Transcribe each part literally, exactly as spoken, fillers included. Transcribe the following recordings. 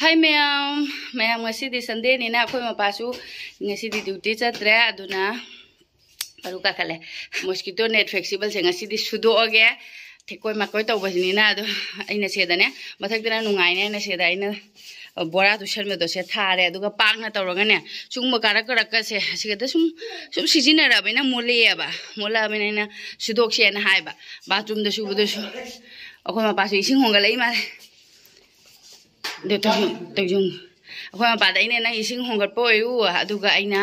ꯍꯥꯏ ꯃꯌꯥꯝ, ꯃꯌꯥꯝ, ꯉꯁꯤꯗꯤ ꯁꯟꯗꯦꯅꯤꯅ ꯑꯩꯈꯣꯏ ꯃꯄꯥꯁꯨ ꯉꯁꯤꯗꯤ ꯗ꯭ꯌꯨꯇꯤ ꯆꯠꯇ꯭ꯔꯦ, ꯑꯗꯨꯅ ꯄꯔꯨ ꯀꯥꯈꯠꯂꯦ꯫ ꯃꯣꯁꯀꯤꯇꯣ ꯅꯦꯠ ꯐ꯭ꯂꯦꯛꯁꯤꯕꯜꯁꯦ ꯉꯁꯤꯗꯤ ꯁꯨꯗꯣꯛꯑꯒꯦ꯫ ꯊꯦꯛꯀꯣꯏ ꯃꯥꯀꯣꯏ ꯇꯧꯕꯁꯤꯅꯤꯅ ꯑꯗꯣ ꯑꯩꯅ ꯁꯤꯗꯅꯦ, ꯃꯊꯛꯇꯅ ꯅꯨꯡꯉꯥꯏꯅꯦ, ꯑꯩꯅ ꯁꯤꯗ ꯑꯩꯅ ꯕꯣꯔꯥ ꯇꯨꯁꯟꯕꯗꯣ ꯁꯦ ꯊꯥꯔꯦ, ꯑꯗꯨꯒ ꯄꯥꯛꯅ ꯇꯧꯔꯒꯅꯦ, ꯁꯤꯒꯨꯝꯕ ꯀꯥꯔꯛ ꯀꯥꯔꯛꯀꯁꯦ ꯁꯤꯒꯗ ꯁꯨꯝ ꯁꯨꯝ ꯁꯤꯖꯤꯟꯅꯔꯕꯅꯤꯅ ꯃꯣꯠꯂꯛꯑꯦꯕ꯫ ꯃꯣꯠꯂꯛꯑꯕꯅꯤꯅ ꯑꯩꯅ ꯁꯨꯗꯣꯛꯁꯦꯅ ꯍꯥꯏꯕ꯫ ꯕꯥꯊꯔꯨꯝꯗ ꯁꯨꯕꯗꯨꯁꯨ ꯑꯩꯈꯣꯏ ꯃꯄꯥꯁꯨ ꯏꯁꯤꯡ ꯍꯣꯡꯒꯠꯂꯛꯏ ꯃꯥꯜꯂꯦ꯫ ꯑꯗꯨ ꯇꯧꯁꯨꯝ ꯇꯧꯁꯨꯝ ꯑꯩꯈꯣꯏ ꯃꯄꯥꯗ ꯑꯩꯅ, "ꯅꯪ ꯏꯁꯤꯡ ꯍꯣꯡꯒꯠꯄ ꯑꯣꯏꯌꯨ, ꯑꯗꯨꯒ ꯑꯩꯅ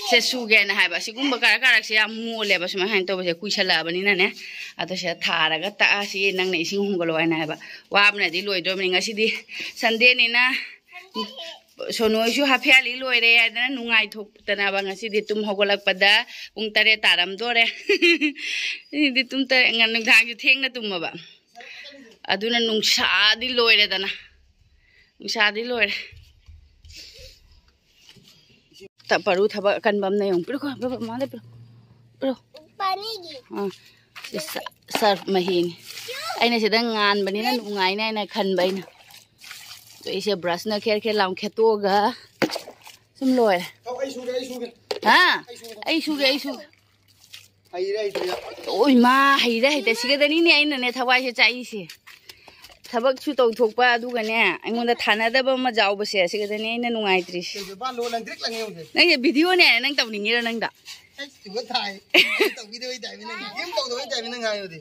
ꯁꯦ ꯁꯨꯒꯦꯅ" ꯍꯥꯏꯕ꯫ ꯁꯤꯒꯨꯝꯕ ꯀꯥꯔꯛ ꯀꯥꯔꯛꯁꯦ ꯌꯥꯝ ꯃꯣꯠꯂꯦꯕ, ꯁꯨꯃꯥꯏꯅ ꯍꯥꯏꯅ ꯇꯧꯕꯁꯦ ꯀꯨꯏꯁꯜꯂꯛꯑꯕꯅꯤꯅꯅꯦ꯫ ꯑꯗꯣ ꯁꯤꯗ ꯊꯥꯔꯒ ꯇꯛꯑꯁꯤ, ꯅꯪꯅ ꯏꯁꯤꯡ ꯍꯣꯡꯒꯠꯂꯣ ꯍꯥꯏꯅ ꯍꯥꯏꯕ꯫ ꯋꯥꯕꯅꯗꯤ ꯂꯣꯏꯗ꯭ꯔꯣꯕꯅꯤ ꯉꯁꯤꯗꯤ ꯁꯟꯗꯦꯅꯤꯅ꯫ ꯁꯣꯅꯣꯁꯨ ꯍꯥꯐꯤꯌꯥꯂꯤ ꯂꯣꯏꯔꯦ ꯍꯥꯏꯗꯅ ꯅꯨꯡꯉꯥꯏꯊꯣꯛꯇꯅꯕ ꯉꯁꯤꯗꯤ ꯇꯨꯝ ꯍꯧꯒꯠꯂꯛꯄꯗ ꯄꯨꯡ ꯇꯔꯦꯠ ꯇꯥꯔꯝꯗꯣꯔꯦ꯫ ꯁꯤꯗꯤ ꯇꯨꯝ ꯇꯔꯦꯠ, ꯉ-, ꯅꯨꯡꯗꯥꯡꯁꯨ ꯊꯦꯡꯅ ꯇꯨꯝꯃꯕ꯫ ꯑꯗꯨꯅ ꯅꯨꯡꯁꯥꯗꯤ ꯂꯣꯏꯔꯦꯗꯅ꯫ ꯅꯨꯡꯁꯥꯗꯤ ꯂꯣꯏꯔꯦ꯫ ꯇ-, ꯄꯔꯨ ꯊꯕꯛ ꯑꯀꯟꯕ ꯑꯃꯅ ꯌꯦꯡꯉꯨ꯫ ꯄꯤꯔꯛꯈꯣ, ꯄꯤꯔꯛꯈꯣ, ꯃꯃꯥꯗ ꯄꯤꯔꯛꯈꯣ꯫ ꯄꯤꯔꯛꯈꯣ꯫ ꯄꯥꯅꯤꯒꯤ꯫ ꯑꯥ, ꯁꯤ ꯁ-, ꯁꯔꯞ ꯃꯍꯤꯅꯤ꯫ ꯑꯩꯅ ꯁꯤꯗ ꯉꯥꯟꯕꯅꯤꯅ ꯅꯨꯡꯉꯥꯏꯅꯤ ꯍꯥꯏꯅ ꯈꯟꯕ ꯑꯩꯅ꯫ ꯑꯗꯣ ꯑꯩꯁꯦ ꯕ꯭ꯔꯁꯅ ꯈꯦꯔ ꯈꯦꯔ ꯂꯥꯎ ꯈꯦꯠꯇꯣꯛꯑꯒ ꯁꯨꯝ ꯂꯣꯏꯔꯦ꯫ ꯑꯧ, ꯑꯩ ꯁꯨꯒꯦ, ꯑꯩ ꯁꯨꯒꯦ꯫ ꯍꯥ? ꯑꯩ ꯁꯨꯒꯦ꯫ ꯑꯩ ꯁꯨꯒꯦ, ꯑꯩ ꯁꯨꯒꯦ꯫ ꯍꯩꯔꯦ, ꯍꯩꯇ꯭ꯔꯦ꯫ ꯑꯣ, ꯏꯃꯥ, ꯍꯩꯔꯦ, ꯍꯩꯇꯦ꯫ ꯁꯤꯒꯗꯅꯤꯅꯦ ꯑꯩꯅꯅꯦ ꯊꯋꯥꯏꯁꯦ ꯆꯥꯛꯏꯁꯦ꯫ ꯊꯕꯛꯁꯨ ꯇꯧꯊꯣꯛꯄ, ꯑꯗꯨꯒꯅꯦ, ꯑꯩꯉꯣꯟꯗ ꯊꯥꯅꯗꯕ ꯑꯃ ꯌꯥꯎꯕꯁꯦ, ꯁꯤꯒꯗꯅꯦ ꯑꯩꯅ ꯅꯨꯡꯉꯥꯏꯇ꯭ꯔꯤꯁꯦ꯫ ꯀꯩꯗꯧꯕ? ꯂꯣ ꯂꯪꯇ꯭ꯔꯤꯛ ꯂꯪꯉꯦ ꯍꯧꯖꯤꯛ꯫ ꯅꯪꯁꯦ ꯚꯤꯗꯤꯑꯣꯅꯦ ꯅꯪ ꯇꯧꯅꯤꯡꯉꯤꯔꯣ ꯅꯪꯗ? ꯑꯩꯁ, ꯇꯨꯒ ꯊꯥꯏ꯫ ꯀꯩꯝ ꯇꯧꯗꯕꯩ ꯇꯥꯏꯞꯅꯤ ꯅꯪ ꯍꯥꯏ-, ꯀꯩꯝ ꯇꯧꯗꯕꯩ ꯇꯥꯏꯞꯅꯤ ꯅꯪ ꯍꯥꯏꯕꯗꯤ꯫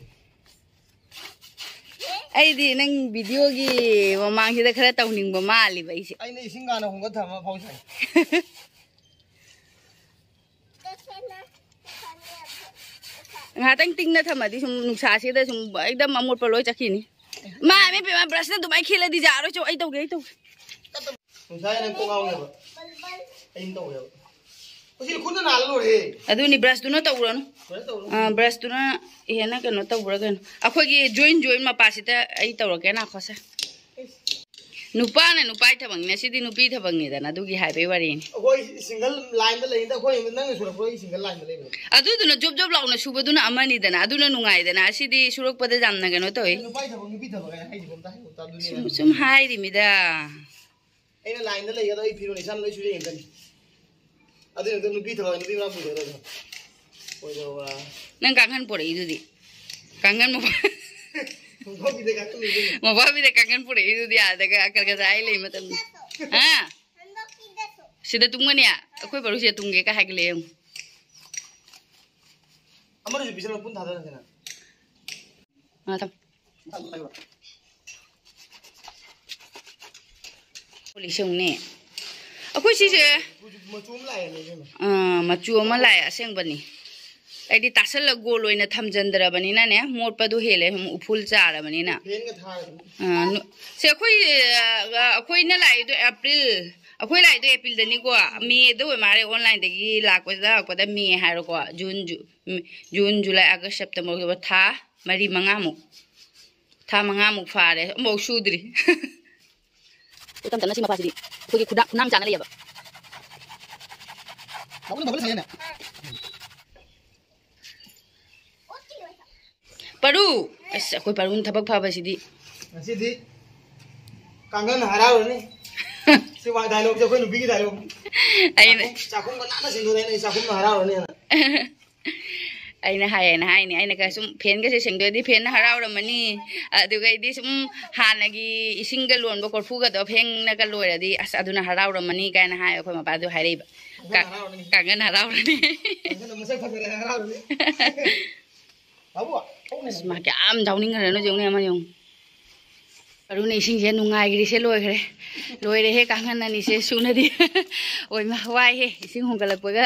ꯑꯩꯗꯤ ꯅꯪ ꯚꯤꯗꯤꯑꯣꯒꯤ ꯃꯃꯥꯡꯁꯤꯗ ꯈꯔ ꯇꯧꯅꯤꯡꯕ ꯃꯥꯜꯂꯤꯕ ꯑꯩꯁꯦ꯫ ꯑꯩꯅ ꯏꯁꯤꯡ ꯍꯥꯟꯅ ꯍꯣꯡꯒꯠ ꯊꯝꯃ ꯐꯥꯎ ꯁꯥꯏ꯫ ꯉꯥꯏꯍꯥꯛꯇꯪ ꯇꯤꯡꯅ ꯊꯝꯃꯗꯤ ꯁꯨꯝ ꯅꯨꯡꯁꯥꯁꯤꯗ ꯁꯨꯝ ꯑꯦꯛꯗꯝ ꯑꯃꯣꯠꯄ ꯂꯣꯏ ꯆꯠꯈꯤꯅꯤ꯫ ꯃꯥ, ꯃꯤ ꯄꯦꯃ, ꯕ꯭ꯔꯁꯅ ꯑꯗꯨꯃꯥꯏꯅ ꯈꯦꯠꯂꯗꯤ ꯌꯥꯔꯣꯏ꯫ ꯆꯣ, ꯑꯩ ꯇꯧꯒꯦ, ꯑꯩ ꯇꯧꯒꯦ꯫ ꯅꯨꯡꯁꯥ ꯍꯦꯟꯅ ꯀꯣꯛ ꯉꯥꯎꯅꯦꯕ꯫ ꯑꯩꯅ ꯇꯧꯋꯦꯕ꯫ ꯃꯁꯤ ꯈꯨꯠꯅ ꯅꯥꯜꯂ ꯂꯣꯏꯔꯦ꯫ ꯑꯗꯨꯅꯤ, ꯕ꯭ꯔꯁꯇꯨꯅ ꯇꯧꯔꯅꯨ꯫ ꯕ꯭ꯔꯁ ꯇꯧꯔꯅꯨ꯫ ꯑꯥ, ꯕ꯭ꯔꯁꯇꯨꯅ ꯍꯦꯟꯅ ꯀꯩꯅꯣ ꯇꯧꯕ꯭ꯔꯥ ꯀꯩꯅꯣ꯫ ꯑꯩꯈꯣꯏꯒꯤ ꯖꯣꯏꯟ ꯖꯣꯏꯟ ꯃꯄꯥꯁꯤꯗ ꯑꯩ ꯇꯧꯔꯛꯀꯦ, ꯅꯥꯈꯣꯁꯦ꯫ ꯅꯨꯄꯥꯅ ꯅꯨꯄꯥꯒꯤ ꯊꯕꯛꯅꯤꯅ, ꯁꯤꯗꯤ ꯅꯨꯄꯤ ꯊꯕꯛꯅꯤꯗꯅ, ꯑꯗꯨꯒꯤ ꯍꯥꯏꯕꯩ ꯋꯥꯔꯤꯅꯤ꯫ ꯑꯩꯈꯣꯏ ꯁꯤꯡꯒꯜ ꯂꯥꯏꯟꯗ ꯂꯩꯔꯤꯗ, ꯑꯩꯈꯣꯏ ꯅꯪꯅ ꯁꯨꯔꯛꯄ, ꯑꯩ ꯁꯤꯡꯒꯜ ꯂꯥꯏꯟꯗ ꯂꯩꯕꯅꯦ꯫ ꯑꯗꯨꯗꯨꯅ ꯖꯣꯕ ꯖꯣꯕ ꯂꯥꯎꯅ ꯁꯨꯕꯗꯨꯅ ꯑꯃꯅꯤꯗꯅ, ꯑꯗꯨꯅ ꯅꯨꯡꯉꯥꯏꯗꯅ, ꯑꯁꯤꯗꯤ ꯁꯨꯔꯛꯄꯗ ꯌꯥꯝꯅ ꯀꯩꯅꯣ ꯇꯧꯋꯤ꯫ ꯅꯨꯄꯥꯒꯤ ꯊꯕꯛ, ꯅꯨꯄꯤ ꯊꯕꯛ ꯍꯥꯏꯅ ꯍꯥꯏꯁꯤꯕꯣ ꯑꯝꯇ ꯍꯥꯏꯌꯨ, ꯑꯝꯇ ꯑꯗꯨꯅꯦ ꯁꯨꯝ, ꯌꯥꯝꯅ ꯁꯨꯝ ꯍꯥꯏꯔꯤꯃꯤꯗ꯫ ꯑꯩꯅ ꯂꯥꯏꯟꯗ ꯂꯩꯒꯗꯕ ꯑꯩ ꯐꯤꯔꯣꯜ ꯏꯁꯥꯅ ꯂꯣꯏ ꯁꯨꯖꯩ ꯑꯝꯇꯅꯤ꯫ ꯑꯗꯨ ꯅꯨꯄꯤ ꯊꯕꯛ ꯅꯨꯄꯤ ꯃꯌꯥꯝ ꯄꯨꯖꯒꯗꯕ꯫ ꯑꯣꯏꯗꯧꯕ꯫ ꯅꯪ ꯀꯥꯡꯈꯟ ꯄꯨꯔꯛꯏꯗꯨꯗꯤ? ꯀꯥꯡꯈꯟ ꯃꯣꯝꯄꯥꯛ ꯃꯣꯝꯄꯥꯛꯄꯤꯗ ꯀꯥꯡꯈꯟ ꯂꯩꯕꯅꯤ꯫ ꯃꯣꯝꯄꯥꯛꯄꯤꯗ ꯀꯥꯡꯈꯟ ꯄꯨꯔꯛꯏꯗꯨꯗꯤ ꯑꯥꯗꯒ ꯀꯜꯀꯇꯥ ꯑꯩ ꯂꯩ ꯃꯇꯝꯗ꯫ ꯍꯥ? ꯁꯤꯗ ꯇꯨꯝꯒꯅꯤ? ꯑꯩꯈꯣꯏ ꯕꯥꯔꯨꯁꯤꯗ ꯇꯨꯝꯒꯦ ꯀ ꯍꯥꯏꯒꯠꯂꯛꯑꯦ ꯌꯦꯡꯉꯨ꯫ ꯑꯃꯅꯁꯨ ꯄꯤꯁꯜꯂꯣ ꯄꯨꯟ ꯊꯥꯗꯔꯁꯤꯅ꯫ ꯑꯥ, ꯊꯝ꯫ ꯂꯤꯁꯤꯡꯅꯦ꯫ ꯑꯩꯈꯣꯏ ꯁꯤꯁꯦ ꯃꯆꯨ ꯑꯃ ꯂꯥꯛꯑꯦ꯫ ꯑꯥ, ꯃꯆꯨ ꯑꯃ ꯂꯥꯛꯑꯦ ꯑꯁꯦꯡꯕꯅꯤ꯫ ꯑꯩꯗꯤ ꯇꯥꯁꯜꯂ ꯒꯣꯜ ꯑꯣꯏꯅ ꯊꯝꯖꯟꯗ꯭ꯔꯕꯅꯤꯅꯅꯦ, ꯃꯣꯠꯄꯗꯣ ꯍꯦꯜꯂꯦ, ꯎꯐꯨꯜ ꯆꯥꯔꯕꯅꯤꯅ꯫ ꯐꯦꯟꯒ ꯊꯥꯔꯒ꯫ ꯑꯥ, ꯅꯨ-, ꯁꯦ ꯑꯩꯈꯣꯏ, ꯑꯥ, ꯑꯩꯈꯣꯏꯅ ꯂꯥꯛꯏꯗꯣ ꯑꯦꯄ꯭ꯔꯤꯜ, ꯑꯩꯈꯣꯏ ꯂꯥꯛꯏꯗꯣ ꯑꯦꯄ꯭ꯔꯤꯜꯗꯅꯤꯀꯣ, ꯃꯦꯗ ꯑꯣꯏ ꯃꯥꯜꯂꯦ, ꯑꯣꯟꯂꯥꯏꯟꯗꯒꯤ ꯂꯥꯛꯄꯗ, ꯂꯥꯛꯄꯗ ꯃꯦ ꯍꯥꯏꯔꯣꯀꯣ, ꯖꯨꯟ, ꯖꯨ-, ꯖꯨꯟ, ꯖꯨꯂꯥꯏ, ꯑꯥꯒꯁ, ꯁꯦꯞꯇꯦꯝꯕꯔ, ꯑꯣꯛꯇꯣꯕꯔ, ꯊꯥ ꯃꯔꯤ ꯃꯉꯥꯃꯨꯛ꯫ ꯊꯥ ꯃꯉꯥꯃꯨꯛ ꯐꯥꯔꯦ, ꯑꯃꯐꯥꯎ ꯁꯨꯗ꯭ꯔꯤ꯫ ꯏꯆꯝ ꯆꯝꯅ ꯁꯤ ꯃꯄꯥꯁꯤꯗꯤ ꯑꯩꯈꯣꯏꯒꯤ ꯈꯨꯗꯥ-, ꯈꯨꯅꯥꯡ ꯆꯥꯅ ꯂꯩꯌꯦꯕ꯫ ꯕꯕꯜ, ꯕꯕꯜ ꯁꯥꯏꯅꯦ꯫ ꯄꯔꯨ! ꯑꯁ, ꯑꯩꯈꯣꯏ ꯄꯔꯨꯅ ꯊꯕꯛ ꯐꯕꯁꯤꯗꯤ꯫ ꯉꯁꯤꯗꯤ ꯀꯥꯡꯒꯟ ꯍꯔꯥꯎꯔꯅꯤ꯫ ꯁꯤ ꯋꯥ ꯗꯥꯏꯂꯣꯛꯁꯦ ꯑꯩꯈꯣꯏ ꯅꯨꯄꯤꯒꯤ ꯗꯥꯏꯂꯣꯛ꯫ ꯑꯩꯅ ꯆꯥꯛꯈꯨꯝ-, ꯆꯥꯛꯈꯨꯝꯒ ꯅꯥꯟꯅ ꯁꯦꯡꯗꯣꯛꯑꯦ, ꯑꯩ ꯆꯥꯛꯈꯨꯝꯅ ꯍꯔꯥꯎꯔꯅꯤꯅ꯫ ꯑꯩꯅ ꯍꯥꯏꯌꯦꯅ ꯍꯥꯏꯅꯤ꯫ ꯑꯩꯅ ꯀ-, ꯁꯨꯝ ꯐꯦꯟꯒꯁꯦ ꯁꯦꯡꯗꯣꯛꯑꯗꯤ ꯐꯦꯟꯅ ꯍꯔꯥꯎꯔꯝꯃꯅꯤ꯫ ꯑꯗꯨꯒ ꯑꯩꯗꯤ ꯁꯨꯝ ꯍꯥꯟꯅꯒꯤ ꯏꯁꯤꯡꯒ ꯂꯣꯟꯕ ꯀꯣꯔꯐꯨꯒꯗꯣ ꯐꯦꯡꯅꯒ ꯂꯣꯏꯔꯗꯤ, "ꯑꯁ, ꯑꯗꯨꯅ ꯍꯔꯥꯎꯔꯝꯃꯅꯤ" ꯀꯥꯏꯅ ꯍꯥꯏ ꯑꯩꯈꯣꯏ ꯃꯄꯥꯗꯨ ꯍꯥꯏꯔꯛꯏꯕ꯫ ꯀꯥꯡꯒꯟ ꯀꯥ-, ꯍꯔꯥꯎꯔꯅꯤ꯫ ꯀꯥꯡꯒꯟ ꯍꯔꯥꯎꯔꯅꯤ꯫ ꯀꯥꯡꯒꯟ ꯃꯁꯛ ꯐꯖꯔꯦ, ꯍꯔꯥꯎꯔꯅꯤ꯫ ꯕꯥꯕꯨ, ꯊꯣꯛꯅꯦ꯫ ꯑꯁ, ꯃꯥ ꯀꯌꯥꯝ ꯌꯥꯎꯅꯤꯡꯈ꯭ꯔꯅꯣ ꯌꯦꯡꯉꯨꯅꯦ, ꯑꯃ ꯌꯦꯡꯉꯨ꯫ ꯑꯔꯨꯅ ꯏꯁꯤꯡꯁꯦ ꯅꯨꯡꯉꯥꯏꯈ꯭ꯔꯤꯁꯦ ꯂꯣꯏꯈ꯭ꯔꯦ꯫ ꯂꯣꯏꯔꯦꯍꯦ, ꯀꯥꯡꯈꯟ ꯑꯅꯤꯁꯦ ꯁꯨꯅꯗꯤ꯫ ꯑꯣꯏꯃꯥ, ꯋꯥꯏꯍꯦ, ꯏꯁꯤꯡ ꯍꯣꯟꯒꯠꯂꯛꯄꯒ꯫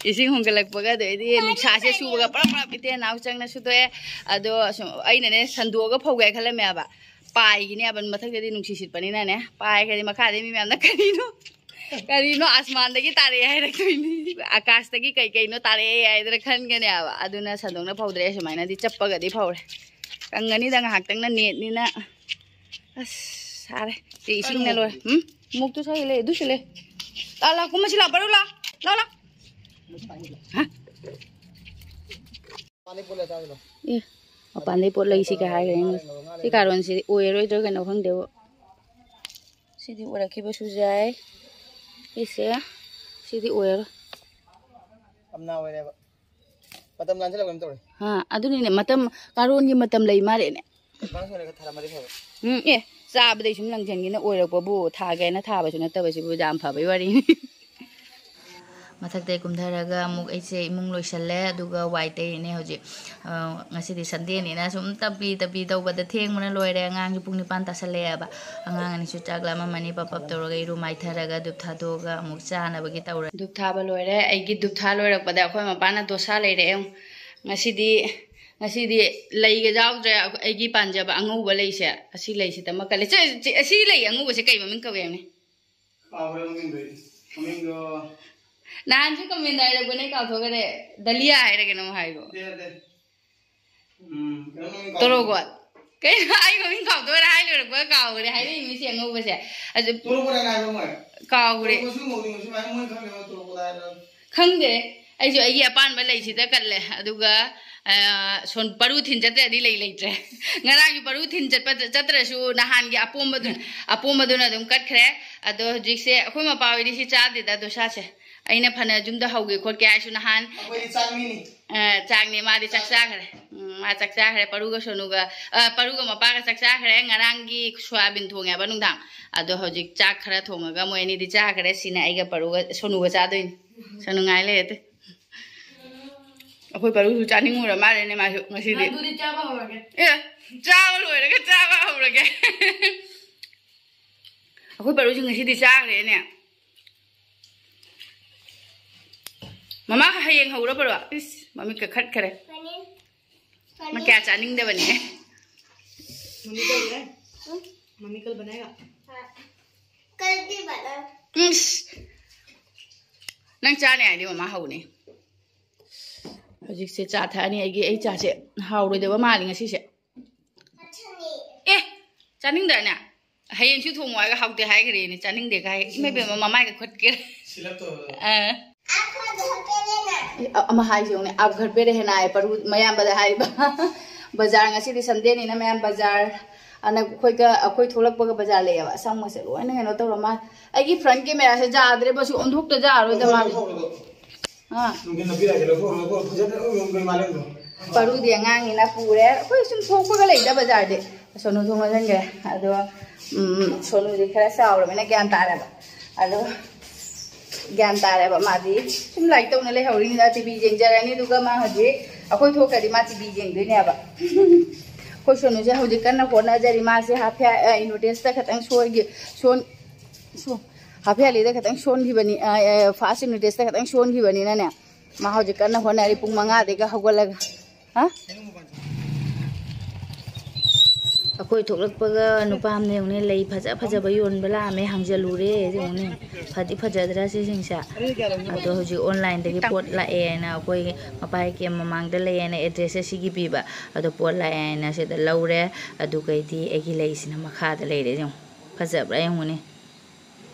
ꯏꯁꯤꯡ ꯍꯣꯟꯒꯠꯂꯛꯄꯒ, ꯑꯗꯩꯗꯤ ꯅꯨꯡꯁꯥꯁꯦ ꯁꯨꯕꯒ ꯄ꯭ꯔꯞ ꯄ꯭ꯔꯞ ꯏꯇꯦ ꯅꯥꯎ ꯆꯪꯅ ꯁꯨꯗꯣꯛꯑꯦ꯫ ꯑꯗꯣ ꯁꯨꯝ ꯑꯩꯅꯅꯦ ꯁꯟꯗꯣꯛꯑꯒ ꯐꯧꯒꯦ ꯈꯜꯂꯝꯃꯦꯕ꯫ ꯄꯥꯏꯒꯤꯅꯦꯕ, ꯃꯊꯛꯇꯗꯤ ꯅꯨꯡꯁꯤꯠ ꯁꯤꯠꯄꯅꯤꯅꯅꯦ꯫ ꯄꯥꯏꯈ꯭ꯔꯗꯤ ꯃꯈꯥꯗꯩ ꯃꯤ ꯃꯌꯥꯝꯅ "ꯀꯔꯤꯅꯣ? ꯀꯔꯤꯅꯣ ꯑꯁꯃꯥꯟꯗꯒꯤ ꯇꯥꯔꯛꯑꯦ" ꯍꯥꯏꯔꯛꯇꯣꯏꯅꯤ꯫ ꯑꯀꯥꯁꯇꯒꯤ ꯀꯩ ꯀꯩꯅꯣ ꯇꯥꯔꯛꯑꯦ ꯍꯥꯏꯗꯅ ꯈꯟꯒꯅꯦꯕ꯫ ꯑꯗꯨꯅ ꯁꯟꯗꯣꯛꯅ ꯐꯧꯗ꯭ꯔꯦ, ꯁꯨꯃꯥꯏꯅꯗꯤ ꯆꯞꯄꯒꯗꯤ ꯐꯧꯔꯦ꯫ ꯀꯪꯒꯅꯤꯗ ꯉꯥꯏꯍꯥꯛꯇꯪꯅ ꯅꯦꯠꯅꯤꯅ꯫ ꯑꯁ, ꯁꯥꯔꯦ꯫ ꯁꯤ ꯏꯁꯤꯡꯅ ꯂꯣꯏꯔꯦ꯫ ꯎꯝ? ꯃꯣꯛꯇꯨ ꯁ꯭ꯋꯥꯏꯗ ꯂꯩ, ꯑꯗꯨꯁꯨ ꯂꯩ꯫ ꯂꯥ, ꯂꯥ, ꯀꯨꯝꯃꯁꯤ ꯂꯥ, ꯕꯔꯨ ꯂꯥ꯫ ꯂꯥ, ꯂꯥ꯫ ꯍꯥ? ꯑꯦ, ꯃꯄꯥꯟꯗꯩ ꯄꯣꯠ ꯂꯩꯁꯤꯒ ꯍꯥꯏꯈ꯭ꯔꯦ꯫ ꯁꯤ ꯀꯥꯔꯣꯟꯁꯤꯗꯤ ꯑꯣꯏꯔꯣꯏꯗ꯭ꯔꯥ ꯀꯩꯅꯣ ꯈꯪꯗꯦꯕ꯫ ꯁꯤꯗꯤ ꯑꯣꯏꯔꯛꯈꯤꯕꯁꯨ ꯌꯥꯏ꯫ ꯁꯤꯁꯦ, ꯁꯤꯗꯤ ꯑꯣꯏꯔꯔꯣꯏ꯫ ꯌꯥꯝꯅ ꯑꯣꯏꯔꯦꯕ꯫ ꯃꯇꯝ ꯂꯥꯟꯁꯤꯜꯂꯛꯄ ꯑꯃ ꯇꯧꯔꯦ꯫ ꯑꯥ, ꯑꯗꯨꯅꯤꯅꯦ, ꯃꯇꯝ, ꯀꯥꯔꯣꯟꯒꯤ ꯃꯇꯝ ꯂꯩ ꯃꯥꯜꯂꯦꯅꯦ꯫ ꯑꯦꯗꯚꯥꯟꯁ ꯑꯣꯏꯔꯒ ꯊꯥꯔꯝꯃꯗꯤ ꯐꯕ꯫ ꯎꯝ, ꯑꯦ, ꯆꯥꯕꯗꯩ ꯁꯨꯝ ꯂꯪꯁꯤꯟꯒꯤꯅ ꯑꯣꯏꯔꯛꯄꯕꯨ, ꯊꯥꯒꯦꯅ ꯊꯥꯕꯁꯨ ꯅꯠꯇꯕꯁꯤꯕꯨ, ꯌꯥꯝ ꯐꯕꯩ ꯋꯥꯔꯤꯅꯤ꯫ ꯃꯊꯛꯇꯩ ꯀꯨꯝꯊꯔꯒ ꯑꯃꯨꯛ ꯑꯩꯁꯦ ꯏꯃꯨꯡ ꯂꯣꯏꯁꯜꯂꯦ, ꯑꯗꯨꯒ ꯋꯥꯏ ꯇꯩꯔꯤꯅꯦ ꯍꯧꯖꯤꯛ꯫ ꯑ, ꯉꯁꯤꯗꯤ ꯁꯟꯗꯦꯅꯤꯅ ꯁꯨꯝ ꯇꯞꯄꯤ ꯇꯞꯄꯤ ꯇꯧꯕꯗ ꯊꯦꯡꯕꯅ ꯂꯣꯏꯔꯦ꯫ ꯑꯉꯥꯡꯁꯨ ꯄꯨꯡ ꯅꯤꯄꯥꯟ ꯇꯥꯁꯜꯂꯛꯑꯦꯕ꯫ ꯑꯉꯥꯡ ꯑꯅꯤꯁꯨ ꯆꯥꯛ ꯂꯥꯝꯃꯝꯃꯅꯤ꯫ ꯄꯞ ꯄꯞ ꯇꯧꯔꯒ ꯏꯔꯨ ꯃꯥꯏꯊꯔꯒ ꯙꯨꯞ ꯊꯥꯗꯣꯛꯑꯒ ꯑꯃꯨꯛ ꯆꯥꯅꯕꯒꯤ ꯇꯧꯔꯦ꯫ ꯙꯨꯞ ꯊꯥꯕ ꯂꯣꯏꯔꯦ꯫ ꯑꯩꯒꯤ ꯙꯨꯞ ꯊꯥ ꯂꯣꯏꯔꯛꯄꯗ ꯑꯩꯈꯣꯏ ꯃꯄꯥꯅ ꯗꯣꯁꯥ ꯂꯩꯔꯛꯑꯦ꯫ ꯉꯁꯤꯗꯤ, ꯉꯁꯤꯗꯤ ꯂꯩꯒ ꯌꯥꯎꯗ꯭ꯔꯦ꯫ ꯑꯩꯒꯤ ꯄꯥꯟꯖꯕ ꯑꯉꯧꯕ ꯂꯩꯁꯦ, ꯑꯁꯤ ꯂꯩꯁꯤꯗ ꯑꯃ ꯀꯜꯂꯦ꯫ ꯆꯦ, ꯆꯦ, ꯑꯁꯤ ꯂꯩ ꯑꯉꯧꯕꯁꯦ ꯀꯩ ꯃꯃꯤꯡ ꯀꯧꯏ ꯍꯥꯏꯕꯅꯤ? ꯀꯥꯎꯈ꯭ꯔꯦ ꯃꯃꯤꯡꯗꯣ ꯑꯩ꯫ ꯃꯃꯤꯡꯗꯣ ꯅꯍꯥꯟꯁꯨ ꯀꯃꯦꯟꯗ ꯍꯥꯏꯔꯛꯄꯅꯦ, ꯀꯥꯎꯊꯣꯛꯈ꯭ꯔꯦ꯫ ꯗꯂꯤꯌꯥ ꯍꯥꯏꯔ ꯀꯩꯅꯣꯝ ꯍꯥꯏꯕꯣ꯫ ꯅꯠꯇꯦ, ꯅꯠꯇꯦ꯫ ꯎꯝ, ꯀꯩꯅꯣ ꯃꯃꯤꯡ ꯀꯥꯎꯈ꯭ꯔꯦ꯫ ꯇꯣꯔꯣꯒꯣꯠ꯫ ꯀꯩꯅꯣ, ꯑꯩ ꯃꯃꯤꯡ ꯀꯥꯎꯊꯣꯛꯈ꯭ꯔꯦ, ꯍꯥꯏ ꯂꯣꯏꯔꯛꯄꯒ ꯀꯥꯎꯈ꯭ꯔꯦ꯫ ꯍꯥꯏꯔꯛꯏ ꯃꯤꯁꯦ ꯑꯉꯧꯕꯁꯦ꯫ ꯑꯗꯨ ꯇꯣꯔꯣꯒꯣꯠ ꯍꯥꯏꯅ ꯍꯥꯏꯕ꯭ꯔꯣ ꯃꯣꯏ? ꯀꯥꯎꯈ꯭ꯔꯦ꯫ ꯇꯣꯔꯣꯒꯣꯠꯁꯨ ꯉꯧꯗꯤ ꯉꯧꯁꯤ ꯃꯥꯏ, ꯃꯣꯏ ꯈꯪꯗꯦ ꯃꯣꯏ ꯇꯣꯔꯣꯒꯣꯠ ꯍꯥꯏꯕ꯭ꯔꯥ? ꯈꯪꯗꯦ꯫ ꯑꯩꯁꯨ ꯑꯩꯒꯤ ꯑꯄꯥꯝꯕ ꯂꯩꯁꯤꯗ ꯀꯠꯂꯦ꯫ ꯑꯗꯨꯒ, ꯑ, ꯁꯣꯟ-, ꯄꯔꯨ ꯊꯤꯟ ꯆꯠꯇ꯭ꯔꯗꯤ ꯂꯩ ꯂꯩꯇ꯭ꯔꯦ꯫ ꯉꯔꯥꯡꯁꯨ ꯄꯔꯨ ꯊꯤꯟ ꯆꯠꯄ, ꯆꯠꯇ꯭ꯔꯁꯨ ꯅꯍꯥꯟꯒꯤ ꯑꯄꯣꯝꯕꯗꯨ-, ꯑꯄꯣꯝꯕꯗꯨꯅ ꯑꯗꯨꯝ ꯀꯠꯈ꯭ꯔꯦ꯫ ꯑꯗꯣ ꯍꯧꯖꯤꯛꯁꯦ ꯑꯩꯈꯣꯏ ꯃꯄꯥ ꯍꯣꯏꯗꯤ ꯁꯤ ꯆꯥꯗꯦꯗ, ꯗꯣꯁꯥꯁꯦ꯫ ꯑꯩꯅ ꯐꯅ ꯌꯨꯝꯗ ꯍꯧꯒꯦ ꯈꯣꯠꯀꯦ ꯍꯥꯏꯔꯁꯨ ꯅꯍꯥꯟ, ꯑꯩꯈꯣꯏꯗꯤ ꯆꯥꯛ ꯃꯤꯅꯤ꯫ ꯑ, ꯆꯥꯛꯅꯦ, ꯃꯥꯗꯤ ꯆꯥꯛ ꯆꯥꯈ꯭ꯔꯦ꯫ ꯎꯝ, ꯃꯥ ꯆꯥꯛ ꯆꯥꯈ꯭ꯔꯦ꯫ ꯄꯔꯨꯒ ꯁꯣꯅꯨꯒ, ꯑ, ꯄꯔꯨꯒ ꯃꯄꯥꯒ ꯆꯥꯛ ꯆꯥꯈ꯭ꯔꯦ꯫ ꯉꯔꯥꯡꯒꯤ ꯁꯣꯌꯥꯕꯤꯟ ꯊꯣꯡꯉꯦꯕ ꯅꯨꯡꯗꯥꯡ꯫ ꯑꯗꯣ ꯍꯧꯖꯤꯛ ꯆꯥꯛ ꯈꯔ ꯊꯣꯡꯉꯒ ꯃꯣꯏ ꯑꯅꯤꯗꯤ ꯆꯥꯈ꯭ꯔꯦ꯫ ꯁꯤꯅ ꯑꯩꯒ ꯄꯔꯨꯒ ꯁꯣꯅꯨꯒ ꯆꯥꯗꯣꯏꯅꯤ꯫ ꯁꯣꯅꯨ ꯉꯥꯏ ꯂꯩꯔꯦ ꯑꯗꯨ꯫ ꯑꯩꯈꯣꯏ ꯄꯔꯨꯁꯨ ꯆꯥꯅꯤꯡꯉꯨꯔ ꯃꯥꯜꯂꯦꯅꯦ ꯃꯥꯁꯨ ꯉꯁꯤꯗꯤ꯫ ꯑꯗꯨꯗꯤ ꯆꯥꯕ ꯍꯧꯔꯒꯦ꯫ ꯑꯦ, ꯆꯥꯕ ꯂꯣꯏꯔꯒ ꯆꯥꯕ ꯍꯧꯔꯒꯦ꯫ ꯑꯩꯈꯣꯏ ꯄꯔꯨꯁꯨ ꯉꯁꯤꯗꯤ ꯆꯥꯈ꯭ꯔꯦꯅꯦ꯫ ꯃꯃꯥ ꯍꯌꯦꯡ ꯍꯧꯔ ꯄꯔꯣ꯫ ꯏꯁ, ꯃꯃꯤꯠ ꯀꯥꯈꯠꯈ꯭ꯔꯦ꯫ ꯃꯥ ꯀꯌꯥ ꯆꯥꯅꯤꯡꯗꯕꯅꯦ꯫ मम्मी कल बनाए मम्मी कल बनाएगा। कल भी बना। ꯏꯁ, ꯅꯪ ꯆꯥꯅꯤ ꯍꯥꯏꯗꯤ ꯃꯃꯥ ꯍꯧꯅꯤ꯫ ꯍꯧꯖꯤꯛꯁꯦ ꯆꯥ ꯊꯛꯑꯅꯤ꯫ ꯑꯩꯒꯤ, ꯑꯩ ꯆꯥꯁꯦ ꯍꯥꯎꯔꯣꯏꯗꯕ ꯃꯥꯜꯂꯤ ꯉꯁꯤꯁꯦ꯫ अच्छा नहीं। ꯑꯦ, ꯆꯥꯅꯤꯡꯗ꯭ꯔꯅꯦ? ꯍꯌꯦꯡꯁꯨ ꯊꯣꯡꯉꯣ ꯍꯥꯏꯔꯒ ꯍꯥꯎꯇꯦ ꯍꯥꯏꯈ꯭ꯔꯦꯅꯦ, ꯆꯥꯅꯤꯡꯗꯦ ꯀꯥꯏ꯫ ꯏꯃꯥ ꯏꯕꯦꯝꯃ, ꯃꯃꯥꯏꯒ ꯈꯨꯠꯀꯦ꯫ ꯁꯤꯂꯞ ꯇꯧꯔꯒ꯫ ꯑꯥ꯫ आप लोग घर पे रहना। ꯑꯃ ꯍꯥꯏꯁꯦ ꯌꯦꯡꯉꯨꯅꯦ, "आप घर पे रहना" ꯍꯥꯏ, ꯄꯔꯨ ꯃꯌꯥꯝꯕꯗ ꯍꯥꯏꯕ꯫ ꯕꯖꯥꯔ ꯉꯁꯤꯗꯤ ꯁꯟꯗꯦꯅꯤꯅ ꯃꯌꯥꯝ ꯕꯖꯥꯔ, ꯑꯅ ꯑꯩꯈꯣꯏꯒ ꯑꯩꯈꯣꯏ ꯊꯣꯛꯂꯛꯄꯒ ꯕꯖꯥꯔ ꯂꯩꯌꯦꯕ, ꯑꯁꯪꯕꯁꯦ ꯂꯣꯏꯅ ꯀꯩꯅꯣ ꯇꯧꯔ ꯃꯥ꯫ ꯑꯩꯒꯤ ꯐ꯭ꯔꯟ ꯀꯦꯃꯦꯔꯥꯁꯦ ꯌꯥꯗ꯭ꯔꯦꯕ, ꯁꯤ ꯑꯣꯟꯊꯣꯛꯇ ꯌꯥꯔꯣꯏꯗ ꯃꯥ꯫ ꯑꯥ꯫ ꯅꯨꯡꯊꯤꯟ ꯅꯨꯄꯤ ꯂꯥꯛꯑꯦ, ꯂꯧꯊꯣꯛꯑꯣ, ꯂꯧꯊꯣꯛꯑꯣ, ꯐꯖꯅ ꯎꯔꯝꯗꯣꯏ ꯃꯥꯜꯂꯦ ꯑꯗꯣ꯫ ꯄꯔꯨꯗꯤ ꯑꯉꯥꯡꯅꯤꯅ ꯄꯨꯔꯦ꯫ ꯑꯩꯈꯣꯏ ꯁꯨꯝ ꯊꯣꯛꯄꯒ ꯂꯩꯗ ꯕꯖꯥꯔꯗꯤ꯫ ꯁꯣꯅꯨ ꯊꯣꯡ ꯂꯣꯟꯁꯤꯟꯈ꯭ꯔꯦ꯫ ꯑꯗꯣ, ꯎꯝ, ꯁꯣꯅꯨꯗꯤ ꯈꯔ ꯆꯥꯎꯔꯕꯅꯤꯅ ꯒ꯭ꯌꯥꯟ ꯇꯥꯔꯦꯕ꯫ ꯑꯗꯣ ꯒ꯭ꯌꯥꯟ ꯇꯥꯔꯦꯕ꯫ ꯃꯥꯗꯤ ꯁꯨꯝ ꯂꯥꯏꯔꯤꯛ ꯇꯧꯅ ꯂꯩꯍꯧꯔꯤꯅꯤꯅ ꯇꯤ ꯚꯤ ꯌꯦꯡꯖꯔꯅꯤ꯫ ꯑꯗꯨꯒ ꯃꯥ ꯍꯧꯖꯤꯛ ꯑꯩꯈꯣꯏ ꯊꯣꯛꯈ꯭ꯔꯗꯤ ꯃꯥ ꯇꯤ ꯚꯤ ꯌꯦꯡꯗꯣꯏꯅꯦꯕ꯫ ꯑꯩꯈꯣꯏ ꯁꯣꯅꯨꯁꯦ ꯍꯧꯖꯤꯛ ꯀꯟꯅ ꯍꯣꯠꯅꯖꯔꯤ꯫ ꯃꯥꯁꯦ ꯍꯥꯐ ꯏꯟꯗꯣ ꯇꯦꯁꯇ ꯈꯇꯪ ꯁꯣꯏꯒꯤ-, ꯁꯣꯟ-, ꯁꯣ-, ꯍꯥꯐ ꯌꯥꯔꯂꯤꯗ ꯈꯇꯪ ꯁꯣꯟꯈꯤꯕꯅꯤ, ꯑ, ꯑ, ꯐꯥꯔꯁ ꯌꯨꯅꯤꯠ ꯇꯦꯁꯇ ꯈꯇꯪ ꯁꯣꯟꯈꯤꯕꯅꯤꯅꯅꯦ, ꯃꯥ ꯍꯧꯖꯤꯛ ꯀꯟꯅ ꯍꯣꯠꯅꯔꯤ꯫ ꯄꯨꯡ ꯃꯉꯥꯗꯒꯤ ꯍꯧꯒꯠꯂꯒ, ꯍꯥ? ꯑꯩꯈꯣꯏ ꯊꯣꯛꯂꯛꯄꯒ ꯅꯨꯄꯥ ꯑꯃꯅ ꯌꯦꯡꯉꯨꯅꯦ, ꯂꯩ ꯐꯖ ꯐꯖꯕ ꯌꯣꯟꯕ ꯂꯥꯛꯑꯝꯃꯦ, ꯍꯪꯖꯜꯂꯨꯔꯦ꯫ ꯌꯦꯡꯉꯨꯅꯦ, ꯐꯗꯤ ꯐꯖꯗ꯭ꯔꯥ ꯁꯤꯁꯤꯡꯁꯦ? ꯑꯗꯣ ꯍꯧꯖꯤꯛ ꯑꯣꯟꯂꯥꯏꯟꯗꯒꯤ ꯄꯣꯠ ꯂꯥꯛꯑꯦꯅ, ꯑꯩꯈꯣꯏ ꯃꯄꯥ ꯀꯦꯝ ꯃꯃꯥꯡꯗ ꯂꯩꯌꯦꯅ ꯑꯦꯗ꯭ꯔꯦꯁꯁꯦ ꯁꯤꯒꯤ ꯄꯤꯕ, ꯑꯗꯣ ꯄꯣꯠ ꯂꯥꯛꯑꯦꯅ ꯁꯤꯗ ꯂꯧꯔꯦ꯫ ꯑꯗꯨꯒꯩꯗꯤ ꯑꯩꯒꯤ ꯂꯩꯁꯤꯅ ꯃꯈꯥꯗ ꯂꯩꯔꯦ꯫ ꯌꯦꯡꯉꯨ, ꯐꯖꯕ꯭ꯔꯥ ꯌꯦꯡꯉꯨꯅꯦ꯫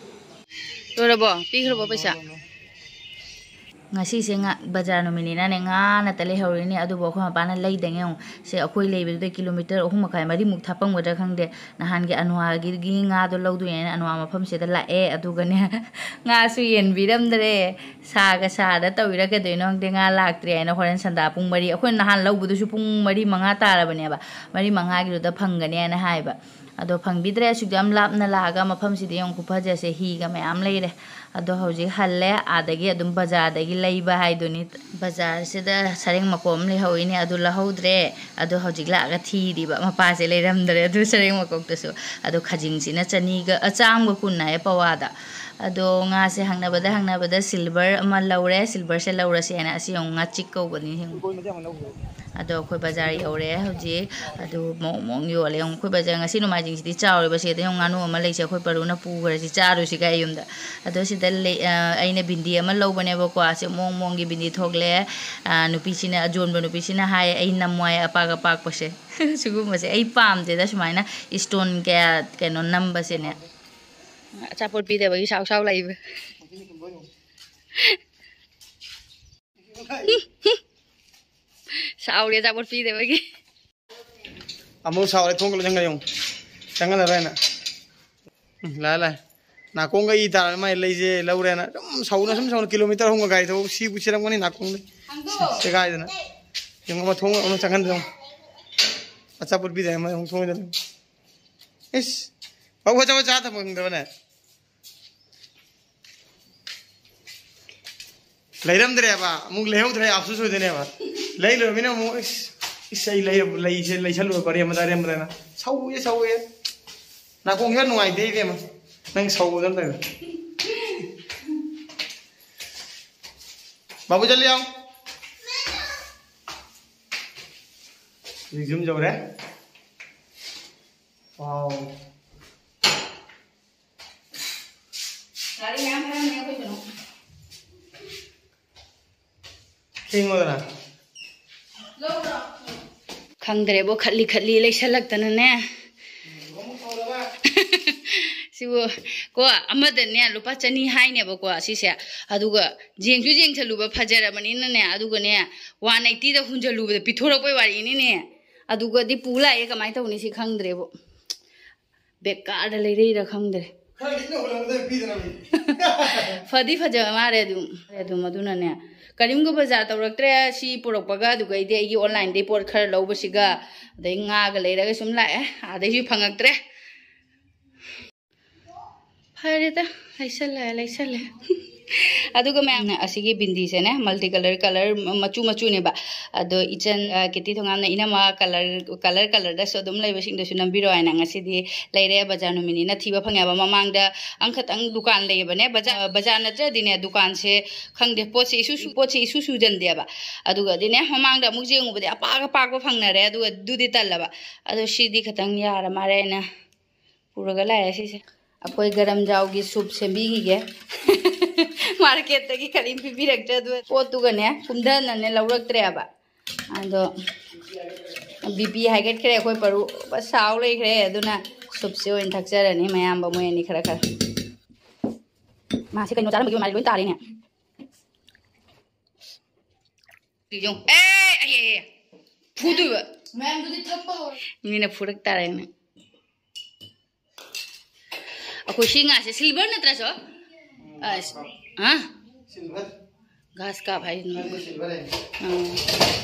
ꯂꯣꯏꯔꯕꯣ? ꯄꯤꯈ꯭ꯔꯕꯣ ꯄꯩꯁꯥ? ꯉꯁꯤꯁꯦ ꯉꯥ, ꯕꯖꯥꯔ ꯅꯨꯃꯤꯠꯅꯤꯅꯅꯦ, ꯉꯥ ꯅꯠꯇ ꯂꯩꯍꯧꯔꯤꯅꯦ꯫ ꯑꯗꯨꯕꯨ ꯑꯩꯈꯣꯏ ꯃꯄꯥꯅ ꯂꯩꯗꯉꯦ꯫ ꯌꯦꯡꯉꯨ, ꯁꯦ ꯑꯩꯈꯣꯏ ꯂꯩꯕꯗꯨꯗ ꯀꯤꯂꯣꯃꯤꯇꯔ ꯑꯍꯨꯝ ꯃꯈꯥꯏ, ꯃꯔꯤꯃꯨꯛ ꯊꯥꯞꯄꯝꯒꯗ꯭ꯔꯥ ꯈꯪꯗꯦ꯫ ꯅꯍꯥꯟꯒꯤ ꯑꯅꯨꯋꯥꯒꯤ ꯉꯥꯗꯣ ꯂꯧꯗꯣꯏꯅꯦꯅ ꯑꯅꯨꯋꯥ ꯃꯐꯝꯁꯤꯗ ꯂꯥꯛꯑꯦ꯫ ꯑꯗꯨꯒꯅꯦ, ꯉꯥꯁꯨ ꯌꯦꯟꯕꯤꯔꯝꯗ꯭ꯔꯦ꯫ ꯁꯥꯒ ꯁꯥꯗ ꯇꯧꯔꯤꯔꯥ ꯀꯩꯗꯧꯔꯤꯅꯣ ꯈꯪꯗꯦ, ꯉꯥ ꯂꯥꯛꯇ꯭ꯔꯦ ꯍꯥꯏꯅ꯫ ꯍꯣꯔꯦꯟ ꯁꯟꯗꯥ ꯄꯨꯡ ꯃꯔꯤ, ꯑꯩꯈꯣꯏꯅ ꯅꯍꯥꯟ ꯂꯧꯕꯗꯨꯁꯨ ꯄꯨꯡ ꯃꯔꯤ ꯃꯉꯥ ꯇꯥꯔꯕꯅꯦꯕ, ꯃꯔꯤ ꯃꯉꯥꯒꯤꯗꯨꯗ ꯐꯪꯒꯅꯤ ꯍꯥꯏꯅ ꯍꯥꯏꯕ꯫ ꯑꯗꯣ ꯐꯪꯕꯤꯗ꯭ꯔꯦ꯫ ꯑꯁꯨꯛ ꯌꯥꯝ ꯂꯥꯞꯅ ꯂꯥꯛꯑꯒ ꯃꯐꯝꯁꯤꯗ ꯌꯦꯡꯉꯨ, ꯈꯨꯐꯖꯁꯦ, ꯍꯤꯒ ꯃꯌꯥꯝ ꯂꯩꯔꯦ꯫ ꯑꯗꯣ ꯍꯧꯖꯤꯛ ꯍꯜꯂꯦ, ꯑꯥꯗꯒꯤ ꯑꯗꯨꯝ ꯕꯖꯥꯔꯗꯒꯤ ꯂꯩꯕ ꯍꯥꯏꯗꯨꯅꯤ꯫ ꯕꯖꯥꯔꯁꯤꯗ ꯁꯔꯦꯡ ꯃꯀꯣꯛ ꯑꯃ ꯂꯩꯍꯧꯋꯤꯅꯦ, ꯑꯗꯨ ꯂꯧꯍꯧꯗ꯭ꯔꯦ꯫ ꯑꯗꯣ ꯍꯧꯖꯤꯛ ꯂꯥꯛꯑꯒ ꯊꯤꯔꯤꯕ, ꯃꯄꯥꯁꯦ ꯂꯩꯔꯝꯗ꯭ꯔꯦ꯫ ꯑꯗꯨ ꯁꯔꯦꯡ ꯃꯀꯣꯛꯇꯨꯁꯨ꯫ ꯑꯗꯣ ꯈꯥꯖꯤꯡꯁꯤꯅ ꯆꯅꯤꯒ, ꯑ, ꯆꯥꯝꯒ ꯀꯨꯟ ꯍꯥꯏꯌꯦ ꯄꯋꯥꯗ꯫ ꯑꯗꯣ ꯉꯥꯁꯦ ꯍꯪꯅꯕꯗ ꯍꯪꯅꯕꯗ ꯁꯤꯜꯚꯔ ꯑꯃ ꯂꯧꯔꯦ꯫ ꯁꯤꯜꯚꯔꯁꯦ ꯂꯧꯔꯁꯦ ꯍꯥꯏꯅ꯫ ꯑꯁꯤ ꯌꯦꯡꯉꯨ, ꯉꯥꯆꯤꯛ ꯀꯧꯕꯅꯤ, ꯌꯦꯡꯉꯨ꯫ ꯑꯗꯣ ꯑꯩꯈꯣꯏ ꯕꯖꯥꯔ ꯌꯧꯔꯦ ꯍꯧꯖꯤꯛ꯫ ꯑꯗꯨ ꯃꯑꯣꯡ ꯃꯑꯣꯡ ꯌꯣꯜꯂꯦ꯫ ꯌꯦꯡꯉꯨ, ꯑꯩꯈꯣꯏ ꯕꯖꯥꯔ ꯉꯁꯤ ꯅꯣꯡꯃꯥꯏꯖꯤꯡꯁꯤꯗꯤ ꯆꯥꯎꯔꯦꯕ꯫ ꯁꯤꯗ ꯌꯦꯡꯉꯨ, ꯉꯥꯅꯨ ꯑꯃ ꯂꯩꯁꯦ, ꯑꯩꯈꯣꯏ ꯄꯔꯨꯅ ꯄꯨꯈ꯭ꯔꯁꯤ, ꯆꯥꯔꯨꯁꯤ ꯀꯥꯏ ꯌꯨꯝꯗ꯫ ꯑꯗꯣ ꯁꯤꯗ ꯂꯩ-, ꯑ, ꯑꯩꯅ ꯕꯤꯟꯗꯤ ꯑꯃ ꯂꯧꯕꯅꯦꯕꯀꯣ꯫ ꯑꯁꯤ ꯃꯑꯣꯡ ꯃꯑꯣꯡꯒꯤ ꯕꯤꯟꯗꯤ ꯊꯣꯛꯂꯛꯑꯦ꯫ ꯑ, ꯅꯨꯄꯤꯁꯤꯅ, ꯑꯖꯣꯟꯕ ꯅꯨꯄꯤꯁꯤꯅ ꯍꯥꯏꯌꯦ, "ꯑꯩ ꯅꯝꯃꯣ" ꯍꯥꯏ, ꯑꯄꯥꯛ ꯑꯄꯥꯛꯄꯁꯦ꯫ ꯁꯤꯒꯨꯝꯕꯁꯦ ꯑꯩ ꯄꯥꯝꯗꯦꯗ, ꯁꯨꯃꯥꯏꯅ ꯏꯁꯇꯣꯟ ꯀꯌꯥ ꯀꯩꯅꯣ ꯅꯝꯕꯁꯦꯅꯦ꯫ ꯑꯆꯥꯄꯣꯠ ꯄꯤꯗꯕꯒꯤ ꯁꯥꯎ ꯁꯥꯎ ꯂꯥꯛꯏꯕ꯫ ꯁꯥꯎꯔꯦ ꯑꯆꯥꯄꯣꯠ ꯄꯤꯗꯕꯒꯤ꯫ ꯑꯃꯨꯛ ꯁꯥꯎꯔꯦ, ꯊꯣꯡꯒ ꯂꯣꯏꯁꯟꯒ꯭ꯔꯦ ꯌꯦꯡꯉꯨ꯫ ꯆꯪꯍꯜꯂꯔꯣꯏꯅ꯫ ꯎꯝ, ꯂꯥꯛꯑꯦ, ꯂꯥꯛꯑꯦ꯫ ꯅꯥꯀꯣꯡꯒ ꯏ ꯇꯥꯔꯦ ꯃꯥꯏ ꯂꯩꯁꯦ ꯂꯧꯔꯦꯅ꯫ ꯁꯨꯝ ꯁꯧꯅ, ꯁꯨꯝ ꯁꯧꯅ, ꯀꯤꯂꯣꯃꯤꯇꯔ ꯑꯍꯨꯝꯒ ꯒꯥꯔꯤ ꯊꯧꯕ ꯁꯤꯕꯨ ꯁꯤꯔꯝꯒꯅꯤ ꯅꯥꯀꯣꯡꯗ꯫ ꯁꯦꯒꯥꯏꯗꯅ꯫ ꯌꯦꯡꯉꯨ, ꯑꯃ ꯊꯣꯡ ꯑꯃ ꯆꯪꯍꯟꯗ꯭ꯔꯦ ꯌꯦꯡꯉꯨ꯫ ꯑꯆꯥꯄꯣꯠ ꯄꯤꯗꯦ, ꯑꯃ ꯑꯃꯨꯛ ꯊꯣꯡ ꯂꯣꯟꯁꯤꯜꯂꯦ꯫ ꯏꯁ! ꯕꯥꯕꯨ, ꯑꯆꯥꯄꯣꯠ ꯆꯥ ꯊꯝꯐꯝ ꯈꯪꯗ꯭ꯔꯕꯅꯦ? ꯂꯩꯔꯝꯗ꯭ꯔꯦꯕ, ꯑꯃꯨꯛ ꯂꯩꯍꯧꯗ꯭ꯔꯦ, ꯑꯐꯁꯣꯁ ꯑꯣꯏꯗꯣꯏꯅꯦꯕ꯫ ꯂꯩ ꯂꯣꯏꯔꯃꯤꯅ ꯑꯃꯨꯛ, ꯏꯁ, ꯏꯁ, ꯑꯩ ꯂꯩ-, ꯂꯩꯁꯦ ꯂꯩꯁꯜꯂꯨꯔꯕ, ꯑꯔꯦꯝꯕꯗ, ꯑꯔꯦꯝꯕꯗꯅ꯫ ꯁꯧꯏ, ꯁꯧꯏ꯫ ꯅꯥꯀꯣꯡꯁꯦ ꯌꯥꯝ ꯅꯨꯡꯉꯥꯏꯇꯦ, ꯏꯕꯦꯝꯃ꯫ ꯅꯪ ꯁꯧꯕꯗ ꯑꯝꯇ꯫ ꯕꯥꯕꯨ, ꯆꯠꯂꯨ ꯌꯥꯎ꯫ ꯍꯧꯖꯤꯛ ꯌꯨꯝ ꯌꯧꯔꯦ꯫ ꯋꯥꯎ꯫ ꯒꯥꯔꯤ ꯃꯌꯥꯝ ꯐꯝꯃꯦ ꯑꯩꯈꯣꯏ ꯀꯩꯅꯣ꯫ ꯊꯦꯡꯉꯣꯗꯅ꯫ ꯈꯪꯗ꯭ꯔꯦꯕꯣ, ꯈꯠꯂꯤ ꯈꯠꯂꯤ ꯂꯩꯁꯜꯂꯛꯇꯅꯅꯦ꯫ ꯁꯤꯕꯨ ꯀꯣ, ꯑꯃꯗꯅꯦ ꯂꯨꯄꯥ ꯆꯅꯤ ꯍꯥꯏꯅꯦꯕꯀꯣ ꯁꯤꯁꯦ, ꯑꯗꯨꯒ ꯌꯦꯡꯁꯨ ꯌꯦꯡꯁꯜꯂꯨꯕ ꯐꯖꯔꯕꯅꯤꯅꯅꯦ, ꯑꯗꯨꯒꯅꯦ ꯋꯥꯟ ꯑꯩꯠꯇꯤꯗ ꯍꯨꯟꯖꯜꯂꯨꯕꯗ ꯄꯤꯊꯣꯔꯛꯄꯩ ꯋꯥꯔꯤꯅꯤꯅꯦ꯫ ꯑꯗꯨꯒꯗꯤ ꯄꯨ ꯂꯥꯛꯑꯦ, ꯀꯃꯥꯏꯅ ꯇꯧꯅꯤ ꯁꯤ ꯈꯪꯗ꯭ꯔꯦꯕꯣ꯫ ꯕꯦꯀꯥꯔꯗ ꯂꯩꯔꯛꯏꯔꯥ ꯈꯪꯗ꯭ꯔꯦ꯫ ꯈꯔ ꯂꯤꯛꯅ ꯍꯨꯜꯂꯝꯕꯗ ꯄꯤꯗꯅ꯫ ꯐꯗꯤ ꯐꯖꯕ ꯃꯥꯜꯂꯦ ꯑꯗꯨꯝ꯫ ꯑꯗꯨꯝ ꯑꯗꯨꯅꯅꯦ ꯀꯔꯤꯝꯒ ꯕꯖꯥꯔ ꯇꯧꯔꯛꯇ꯭ꯔꯦ꯫ ꯁꯤ ꯄꯨꯔꯛꯄꯒ ꯑꯗꯨꯒꯩꯗꯤ ꯑꯩꯒꯤ ꯑꯣꯟꯂꯥꯏꯟꯗꯩ ꯄꯣꯠ ꯈꯔ ꯂꯧꯕꯁꯤꯒ, ꯑꯗꯩ ꯉꯥꯒ ꯂꯩꯔꯒ ꯁꯨꯝ ꯂꯥꯛꯑꯦ꯫ ꯑꯥꯗꯩꯁꯨ ꯐꯪꯉꯛꯇ꯭ꯔꯦ꯫ ꯐꯔꯦꯗ, ꯂꯩꯁꯜꯂꯦ, ꯂꯩꯁꯜꯂꯦ꯫ ꯑꯗꯨꯒ ꯃꯌꯥꯝꯅ ꯑꯁꯤꯒꯤ ꯕꯤꯟꯗꯤꯁꯦꯅꯦ, ꯃꯜꯇꯤ ꯀꯂꯔ, ꯀꯂꯔ ꯃꯆꯨ ꯃꯆꯨꯅꯦꯕ꯫ ꯑꯗꯣ ꯏꯆꯟ, ꯑ, ꯀꯤꯇꯤ ꯊꯣꯉꯥꯝꯅ, "ꯏꯅꯝꯃ, ꯀꯂꯔ, ꯀꯂꯔ ꯀꯂꯔꯗꯁꯨ ꯑꯗꯨꯝ ꯂꯩꯕꯁꯤꯡꯗꯨꯁꯨ ꯅꯝꯕꯤꯔꯣ" ꯍꯥꯏꯅ ꯉꯁꯤꯗꯤ ꯂꯩꯔꯦ꯫ ꯕꯖꯥꯔ ꯅꯨꯃꯤꯠꯅꯤꯅ ꯊꯤꯕ ꯐꯪꯉꯦꯕ꯫ ꯃꯃꯥꯡꯗ ꯑꯃꯈꯛꯇꯪ ꯗꯨꯀꯥꯟ ꯂꯩꯌꯦꯕꯅꯦ, ꯕꯖꯥꯔ, ꯕꯖꯥꯔ ꯅꯠꯇ꯭ꯔꯗꯤꯅꯦ ꯗꯨꯀꯥꯟꯁꯦ ꯈꯪꯗꯦ, ꯄꯣꯠꯁꯦ ꯏꯁꯨ ꯁꯨ-, ꯄꯣꯠꯁꯦ ꯏꯁꯨ ꯁꯨꯖꯟꯗꯦꯕ꯫ ꯑꯗꯨꯒꯗꯤꯅꯦ ꯃꯃꯥꯡꯗ ꯑꯃꯨꯛ ꯌꯦꯡꯉꯨꯕꯗꯤ ꯑꯄꯥꯛ ꯑꯄꯥꯛꯄ ꯐꯪꯅꯔꯦ, ꯑꯗꯨꯒ ꯑꯗꯨꯗꯤ ꯇꯜꯂꯕ꯫ ꯑꯗꯣ ꯁꯤꯗꯤ ꯈꯤꯇꯪ ꯌꯥꯔ ꯃꯥꯜꯂꯦ ꯍꯥꯏꯅ ꯄꯨꯔꯒ ꯂꯥꯛꯑꯦ ꯁꯤꯁꯦ꯫ ꯑꯩꯈꯣꯏ ꯒꯔꯝꯖꯥꯎꯒꯤ ꯁꯨꯞ ꯁꯦꯝꯕꯤꯈꯤꯒꯦ꯫ ꯃꯥꯔꯀꯦꯠꯇꯒꯤ ꯀꯔꯤꯝ ꯄꯤꯕꯤꯔꯛꯇ꯭ꯔꯦ꯫ ꯑꯗꯨ ꯄꯣꯠꯇꯨꯒꯅꯦ ꯀꯨꯝꯊꯅꯅꯦ ꯂꯧꯔꯛꯇ꯭ꯔꯦꯕ꯫ ꯑꯗꯣ ꯕꯤ ꯄꯤ ꯍꯥꯏꯒꯠꯈ꯭ꯔꯦ ꯑꯩꯈꯣꯏ ꯄꯔꯨ꯫ ꯁꯥꯎ ꯂꯩꯈ꯭ꯔꯦ꯫ ꯑꯗꯨꯅ ꯁꯨꯞꯁꯦ ꯑꯣꯏꯅ ꯊꯛꯆꯔꯅꯤ ꯃꯌꯥꯝꯕ ꯃꯣꯏ ꯑꯅꯤ ꯈꯔ ꯈꯔ꯫ ꯃꯥꯁꯦ ꯀꯩꯅꯣ ꯆꯥꯔꯝꯕꯒꯤ ꯃꯃꯥꯏ ꯂꯣꯏ ꯇꯥꯔꯦꯅꯦ꯫ ꯌꯦꯡꯉꯨ꯫ ꯑꯦ, ꯑꯦ, ꯑꯦ, ꯑꯦ꯫ ꯐꯨꯗꯣꯏꯕ꯫ ꯃꯌꯥꯝꯗꯨꯗꯤ ꯊꯛꯄ ꯍꯧꯔꯦ꯫ ꯃꯤꯅ ꯐꯨꯔꯛ ꯇꯥꯔꯦꯅ꯫ ꯑꯩꯈꯣꯏ ꯁꯤ ꯉꯥꯁꯦ silver ꯅꯠꯇ꯭ꯔꯁꯨ? ꯑ, ꯍꯥ? Silver꯫ Grass carp ꯍꯥꯏꯁꯤꯅ꯫ Silver ꯍꯥꯏ꯫ ꯑꯥ,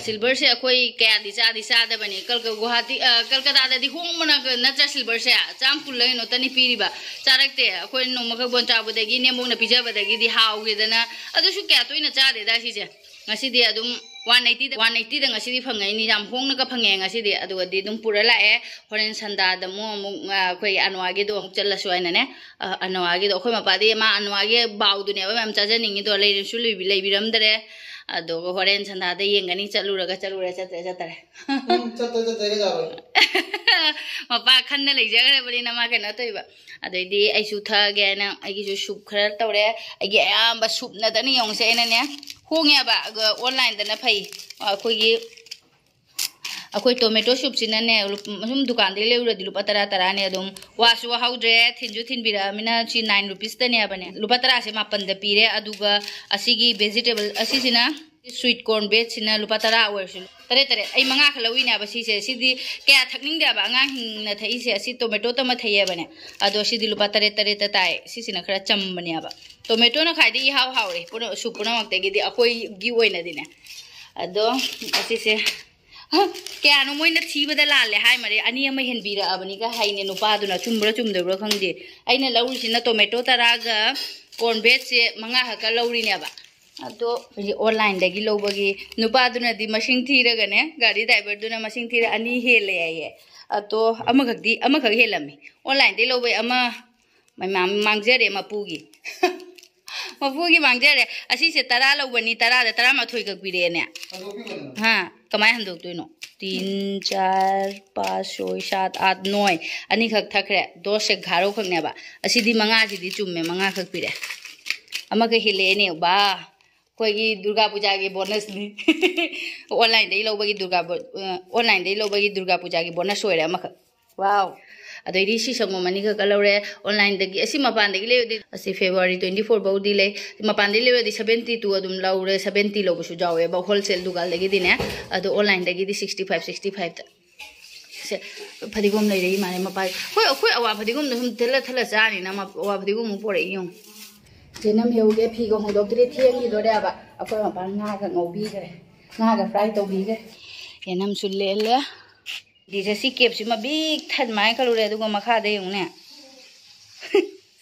silverꯁꯦ ꯑꯩꯈꯣꯏ ꯀꯌꯥꯗꯤ ꯆꯥꯗꯤ ꯆꯥꯗꯕꯅꯤ꯫ ꯀꯜꯀ-, ꯒꯨꯋꯥꯍꯥꯇꯤ, ꯑ, ꯀꯜꯀꯇꯥꯗꯗꯤ ꯍꯣꯡꯕꯅ ꯅꯠꯇ꯭ꯔꯥ silverꯁꯦ? ꯆꯥꯝ ꯀꯨꯟꯂ ꯀꯩꯅꯣꯇꯅꯤ ꯄꯤꯔꯤꯕ꯫ ꯆꯥꯔꯛꯇꯦ꯫ ꯑꯩꯈꯣꯏ ꯅꯣꯡꯃꯈꯛ ꯕꯣꯟꯆꯥꯕꯗꯒꯤ ꯅꯦꯝꯕꯣꯛꯅ ꯄꯤꯖꯕꯗꯒꯤ ꯍꯥꯎꯈꯤꯗꯅ꯫ ꯑꯗꯨꯁꯨ ꯀꯌꯥ ꯇꯣꯏꯅ ꯆꯥꯗꯦꯗ ꯁꯤꯁꯦ꯫ ꯉꯁꯤꯗꯤ ꯑꯗꯨꯝ one eightyꯗ, one eightyꯗ ꯉꯁꯤꯗꯤ ꯐꯪꯉꯛꯏꯅꯤ꯫ ꯌꯥꯝ ꯍꯣꯡꯅꯒ ꯐꯪꯉꯦ ꯉꯁꯤꯗꯤ꯫ ꯑꯗꯨꯒꯗꯤ ꯑꯗꯨꯝ ꯄꯨꯔ ꯂꯥꯛꯑꯦ꯫ ꯍꯣꯔꯦꯟ ꯁꯟꯗꯥꯗ ꯑꯃꯨꯛ, ꯑꯃꯨꯛ, ꯑ, ꯑꯩꯈꯣꯏ ꯑꯅꯨꯋꯥꯒꯤꯗꯣ ꯑꯃꯨꯛ ꯆꯠꯂꯁꯨ ꯍꯥꯏꯅꯅꯦ꯫ ꯑ, ꯑꯅꯨꯋꯥꯒꯤꯗꯣ ꯑꯩꯈꯣꯏ ꯃꯄꯥꯗꯤ ꯃꯥ ꯑꯅꯨꯋꯥꯒꯤ ꯕꯥꯎꯗꯨꯅꯦꯕ ꯃꯌꯥꯝ ꯆꯥꯖꯅꯤꯡꯉꯤꯗꯣ꯫ ꯂꯩꯔꯁꯨ ꯂꯩꯕꯤ-, ꯂꯩꯕꯤꯔꯝꯗ꯭ꯔꯦ꯫ ꯑꯗꯨꯒ ꯍꯣꯔꯦꯟ ꯁꯟꯗꯥꯗ ꯌꯦꯡꯒꯅꯤ꯫ ꯆꯠꯂꯨꯔꯒ ꯆꯠꯂꯨꯔꯦ, ꯆꯠꯇ꯭ꯔꯦ ꯆꯠꯇꯔꯦ꯫ ꯎꯝ, ꯆꯠꯇ ꯆꯠꯇ꯭ꯔꯒ ꯌꯥꯔꯣꯏ꯫ ꯃꯄꯥ ꯈꯟꯅ ꯂꯩꯖꯈ꯭ꯔꯕꯅꯤꯅ ꯃꯥ ꯀꯩꯅꯣ ꯇꯧꯏꯕ꯫ ꯑꯗꯩꯗꯤ ꯑꯩꯁꯨ ꯊꯛꯑꯒꯦ ꯍꯥꯏꯅ ꯑꯩꯒꯤꯁꯨ soup ꯈꯔ ꯇꯧꯔꯦ꯫ ꯑꯩꯒꯤ ꯑꯌꯥꯝꯕ soupꯅꯗꯅ ꯌꯦꯡꯉꯨꯁꯦ ꯑꯩꯅꯅꯦ꯫ ꯍꯣꯡꯉꯦꯕ, ꯑꯗꯨꯒ onlineꯗꯅ ꯐꯩ꯫ ꯑꯩꯈꯣꯏꯒꯤ, ꯑꯩꯈꯣꯏ tomato soupꯁꯤꯅꯅꯦ, ꯂꯨꯞ-, ꯁꯨꯝ ꯗꯨꯀꯥꯟꯗꯒꯤ ꯂꯩꯔꯨꯔꯗꯤ ꯂꯨꯄꯥ ꯇꯔꯥ ꯇꯔꯥꯅꯦ ꯑꯗꯨꯝ꯫ ꯋꯥꯁꯨ ꯋꯥꯍꯧꯗ꯭ꯔꯦ, ꯊꯤꯟꯁꯨ ꯊꯤꯟꯕꯤꯔꯛꯑꯃꯤꯅ ꯁꯤ nine rupeesꯇꯅꯦ ꯍꯥꯏꯕꯅꯦ꯫ ꯂꯨꯄꯥ ꯇꯔꯥꯁꯦ ꯃꯥꯄꯟꯗ ꯄꯤꯔꯦ꯫ ꯑꯗꯨꯒ ꯑꯁꯤꯒꯤ vegetable ꯑꯁꯤꯁꯤꯅ sweet corn vegꯁꯤꯅ ꯂꯨꯄꯥ ꯇꯔꯥ ꯑꯣꯏꯔꯁꯨ ꯇꯔꯦꯠ ꯇꯔꯦꯠ꯫ ꯑꯩ ꯃꯉꯥ ꯈꯛ ꯂꯧꯏꯅꯦꯕ ꯁꯤꯁꯦ꯫ ꯁꯤꯗꯤ ꯀꯌꯥ ꯊꯛꯅꯤꯡꯗꯦꯕ ꯑꯉꯥꯡꯁꯤꯡꯅ ꯊꯛꯏꯁꯦ꯫ ꯑꯁꯤ tomatoꯇꯃ ꯊꯛꯑꯦꯕꯅꯦ꯫ ꯑꯗꯣ ꯁꯤꯗꯤ ꯂꯨꯄꯥ ꯇꯔꯦꯠ ꯇꯔꯦꯠꯇ ꯇꯥꯏ꯫ ꯁꯤꯁꯤꯅ ꯈꯔ ꯆꯝꯕꯅꯦꯕ꯫ Tomatoꯅ ꯈ꯭ꯋꯥꯏꯗꯒꯤ ꯏꯍꯥꯎ ꯍꯥꯎꯔꯦ ꯄꯨꯝꯅ-, soup ꯄꯨꯝꯅꯃꯛꯇꯒꯤꯗꯤ ꯑꯩꯈꯣꯏꯒꯤ ꯑꯣꯏꯅꯗꯤꯅꯦ꯫ ꯑꯗꯣ ꯑꯁꯤꯁꯦ, ꯍ, ꯀꯌꯥꯅꯣ ꯃꯣꯏꯅ ꯊꯤꯕꯗ ꯂꯥꯜꯂꯦ ꯍꯥꯏ ꯃꯔꯦ, ꯑꯅꯤ ꯑꯃ ꯍꯦꯟꯕꯤꯔꯛꯑꯕꯅꯤꯒ ꯍꯥꯏꯅꯦ ꯅꯨꯄꯥꯗꯨꯅ꯫ ꯆꯨꯝꯕ꯭ꯔꯥ ꯆꯨꯝꯗꯕ꯭ꯔꯥ ꯈꯪꯗꯦ꯫ ꯑꯩꯅ ꯂꯧꯔꯤꯁꯤꯅ tomato ꯇꯔꯥꯒ corn vegꯁꯦ ꯃꯉꯥ ꯈꯛꯀ ꯂꯧꯔꯤꯅꯦꯕ꯫ ꯑꯗꯣ ꯑꯩꯈꯣꯏꯒꯤ onlineꯗꯒꯤ ꯂꯧꯕꯒꯤ ꯅꯨꯄꯥꯗꯨꯅꯗꯤ ꯃꯁꯤꯡ ꯊꯤꯔꯒꯅꯦ, ꯒꯥꯔꯤ driverꯗꯨꯅ ꯃꯁꯤꯡ ꯊꯤꯔ ꯑꯅꯤ ꯍꯦꯜꯂꯦ ꯍꯥꯏꯌꯦ꯫ ꯑꯗꯣ ꯑꯃꯈꯛꯇꯤ, ꯑꯃꯈꯛ ꯍꯦꯜꯂꯝꯃꯤ꯫ Onlineꯗꯒꯤ ꯂꯧꯕꯩ ꯑꯃ ꯃꯃꯥꯡ-, ꯃꯥꯡꯖꯔꯦ ꯃꯄꯨꯒꯤ꯫ ꯃꯄꯨꯒꯤ ꯃꯥꯡꯖꯔꯦ꯫ ꯑꯁꯤꯁꯦ ꯇꯔꯥ ꯂꯧꯕꯅꯤ, ꯇꯔꯥꯗ ꯇꯔꯥꯃꯥꯊꯣꯏ ꯈꯛ ꯄꯤꯔꯛꯑꯦꯅꯦ꯫ ꯍꯟꯗꯣꯛꯄꯤꯕꯅꯦ꯫ ꯍꯥ? ꯀꯃꯥꯏꯅ ꯍꯟꯗꯣꯛꯇꯣꯏꯅꯣ? ꯇꯤꯟ, ꯆꯥꯔ, ꯄꯥꯁ, ꯁꯣꯏ, ꯁꯥꯠ, ꯑꯥꯠ, ꯅꯣꯏ꯫ ꯑꯅꯤꯈꯛ ꯊꯛꯈ꯭ꯔꯦ꯫ ꯗꯣꯁ ꯑꯦꯒꯥꯔꯣ ꯈꯛꯅꯦꯕ꯫ ꯑꯁꯤꯗꯤ ꯃꯉꯥꯁꯤꯗꯤ ꯆꯨꯝꯃꯦ, ꯃꯉꯥ ꯈꯛ ꯄꯤꯔꯛꯑꯦ꯫ ꯑꯃꯒ ꯍꯦꯜꯂꯛꯑꯦꯅꯦ꯫ ꯕꯥ! ꯑꯩꯈꯣꯏꯒꯤ ꯗꯨꯔꯒꯥ ꯄꯨꯖꯥꯒꯤ ꯕꯣꯅꯁꯅꯤ꯫ Onlineꯗꯒꯤ ꯂꯧꯕꯒꯤ ꯗꯨꯔꯒꯥ ꯕꯣ-, ꯑ, onlineꯗꯒꯤ ꯂꯧꯕꯒꯤ ꯗꯨꯔꯒꯥ ꯄꯨꯖꯥꯒꯤ bonus ꯑꯣꯏꯔꯦ ꯑꯃꯈꯛ꯫ Wow! ꯑꯗꯩꯗꯤ ꯁꯤ ꯁꯪꯒꯣꯝ ꯑꯅꯤꯈꯛꯀ ꯂꯧꯔꯦ ꯑꯣꯟꯂꯥꯏꯟꯗꯒꯤ꯫ ꯑꯁꯤ ꯃꯄꯥꯟꯗꯒꯤ ꯂꯩꯔꯗꯤ, ꯑꯁꯤ ꯐꯦꯕ꯭ꯔꯨꯋꯥꯔꯤ twenty four ꯐꯥꯎꯗꯤ ꯂꯩ꯫ ꯃꯄꯥꯟꯗꯒꯤ ꯂꯩꯔꯗꯤ seventy two ꯑꯗꯨꯝ ꯂꯧꯔꯦ, seventy ꯂꯧꯕꯁꯨ ꯌꯥꯎꯋꯦꯕ ꯍꯣꯜꯁꯦꯜ ꯗꯨꯀꯥꯟꯗꯒꯤꯗꯤꯅꯦ꯫ ꯑꯗꯣ ꯑꯣꯟꯂꯥꯏꯟꯗꯒꯤꯗꯤ sixty five, sixty five ꯇ꯫ ꯁꯦ, ꯐꯗꯤꯒꯣꯝ ꯂꯩꯔꯛꯏ ꯃꯥꯜꯂꯦ ꯃꯄꯥ꯫ ꯍꯣꯏ, ꯑꯩꯈꯣꯏ ꯑꯋꯥ ꯐꯗꯤꯒꯣꯝꯗꯣ ꯁꯨꯝ ꯊꯤꯜꯂ ꯊꯤꯜꯂ ꯆꯥꯅꯤꯅ ꯃ-, ꯑꯋꯥ ꯐꯗꯤꯒꯣꯝ ꯑꯃꯨꯛ ꯄꯣꯔꯛꯏ ꯌꯦꯡꯉꯨ꯫ ꯆꯦꯅꯝ ꯌꯧꯒꯦ ꯐꯤꯒ ꯍꯣꯡꯗꯣꯛꯇ꯭ꯔꯤ, ꯊꯦꯡꯈꯤꯗꯣꯔꯦꯕ꯫ ꯑꯩꯈꯣꯏ ꯃꯄꯥ ꯉꯥꯒ ꯉꯧꯕꯤꯈ꯭ꯔꯦ, ꯉꯥꯒ ꯐ꯭ꯔꯥꯏ ꯇꯧꯕꯤꯈ꯭ꯔꯦ꯫ ꯆꯦꯅꯝꯁꯨ ꯂꯦꯜꯂꯦ꯫ ꯗꯤꯁꯦ ꯁꯤ ꯀꯦꯞꯁꯤꯃ ꯕꯤꯛ ꯊꯟ ꯃꯥꯏ ꯀꯜꯂꯨꯔꯦ, ꯑꯗꯨꯒ ꯃꯈꯥꯗ ꯌꯦꯡꯉꯨꯅꯦ꯫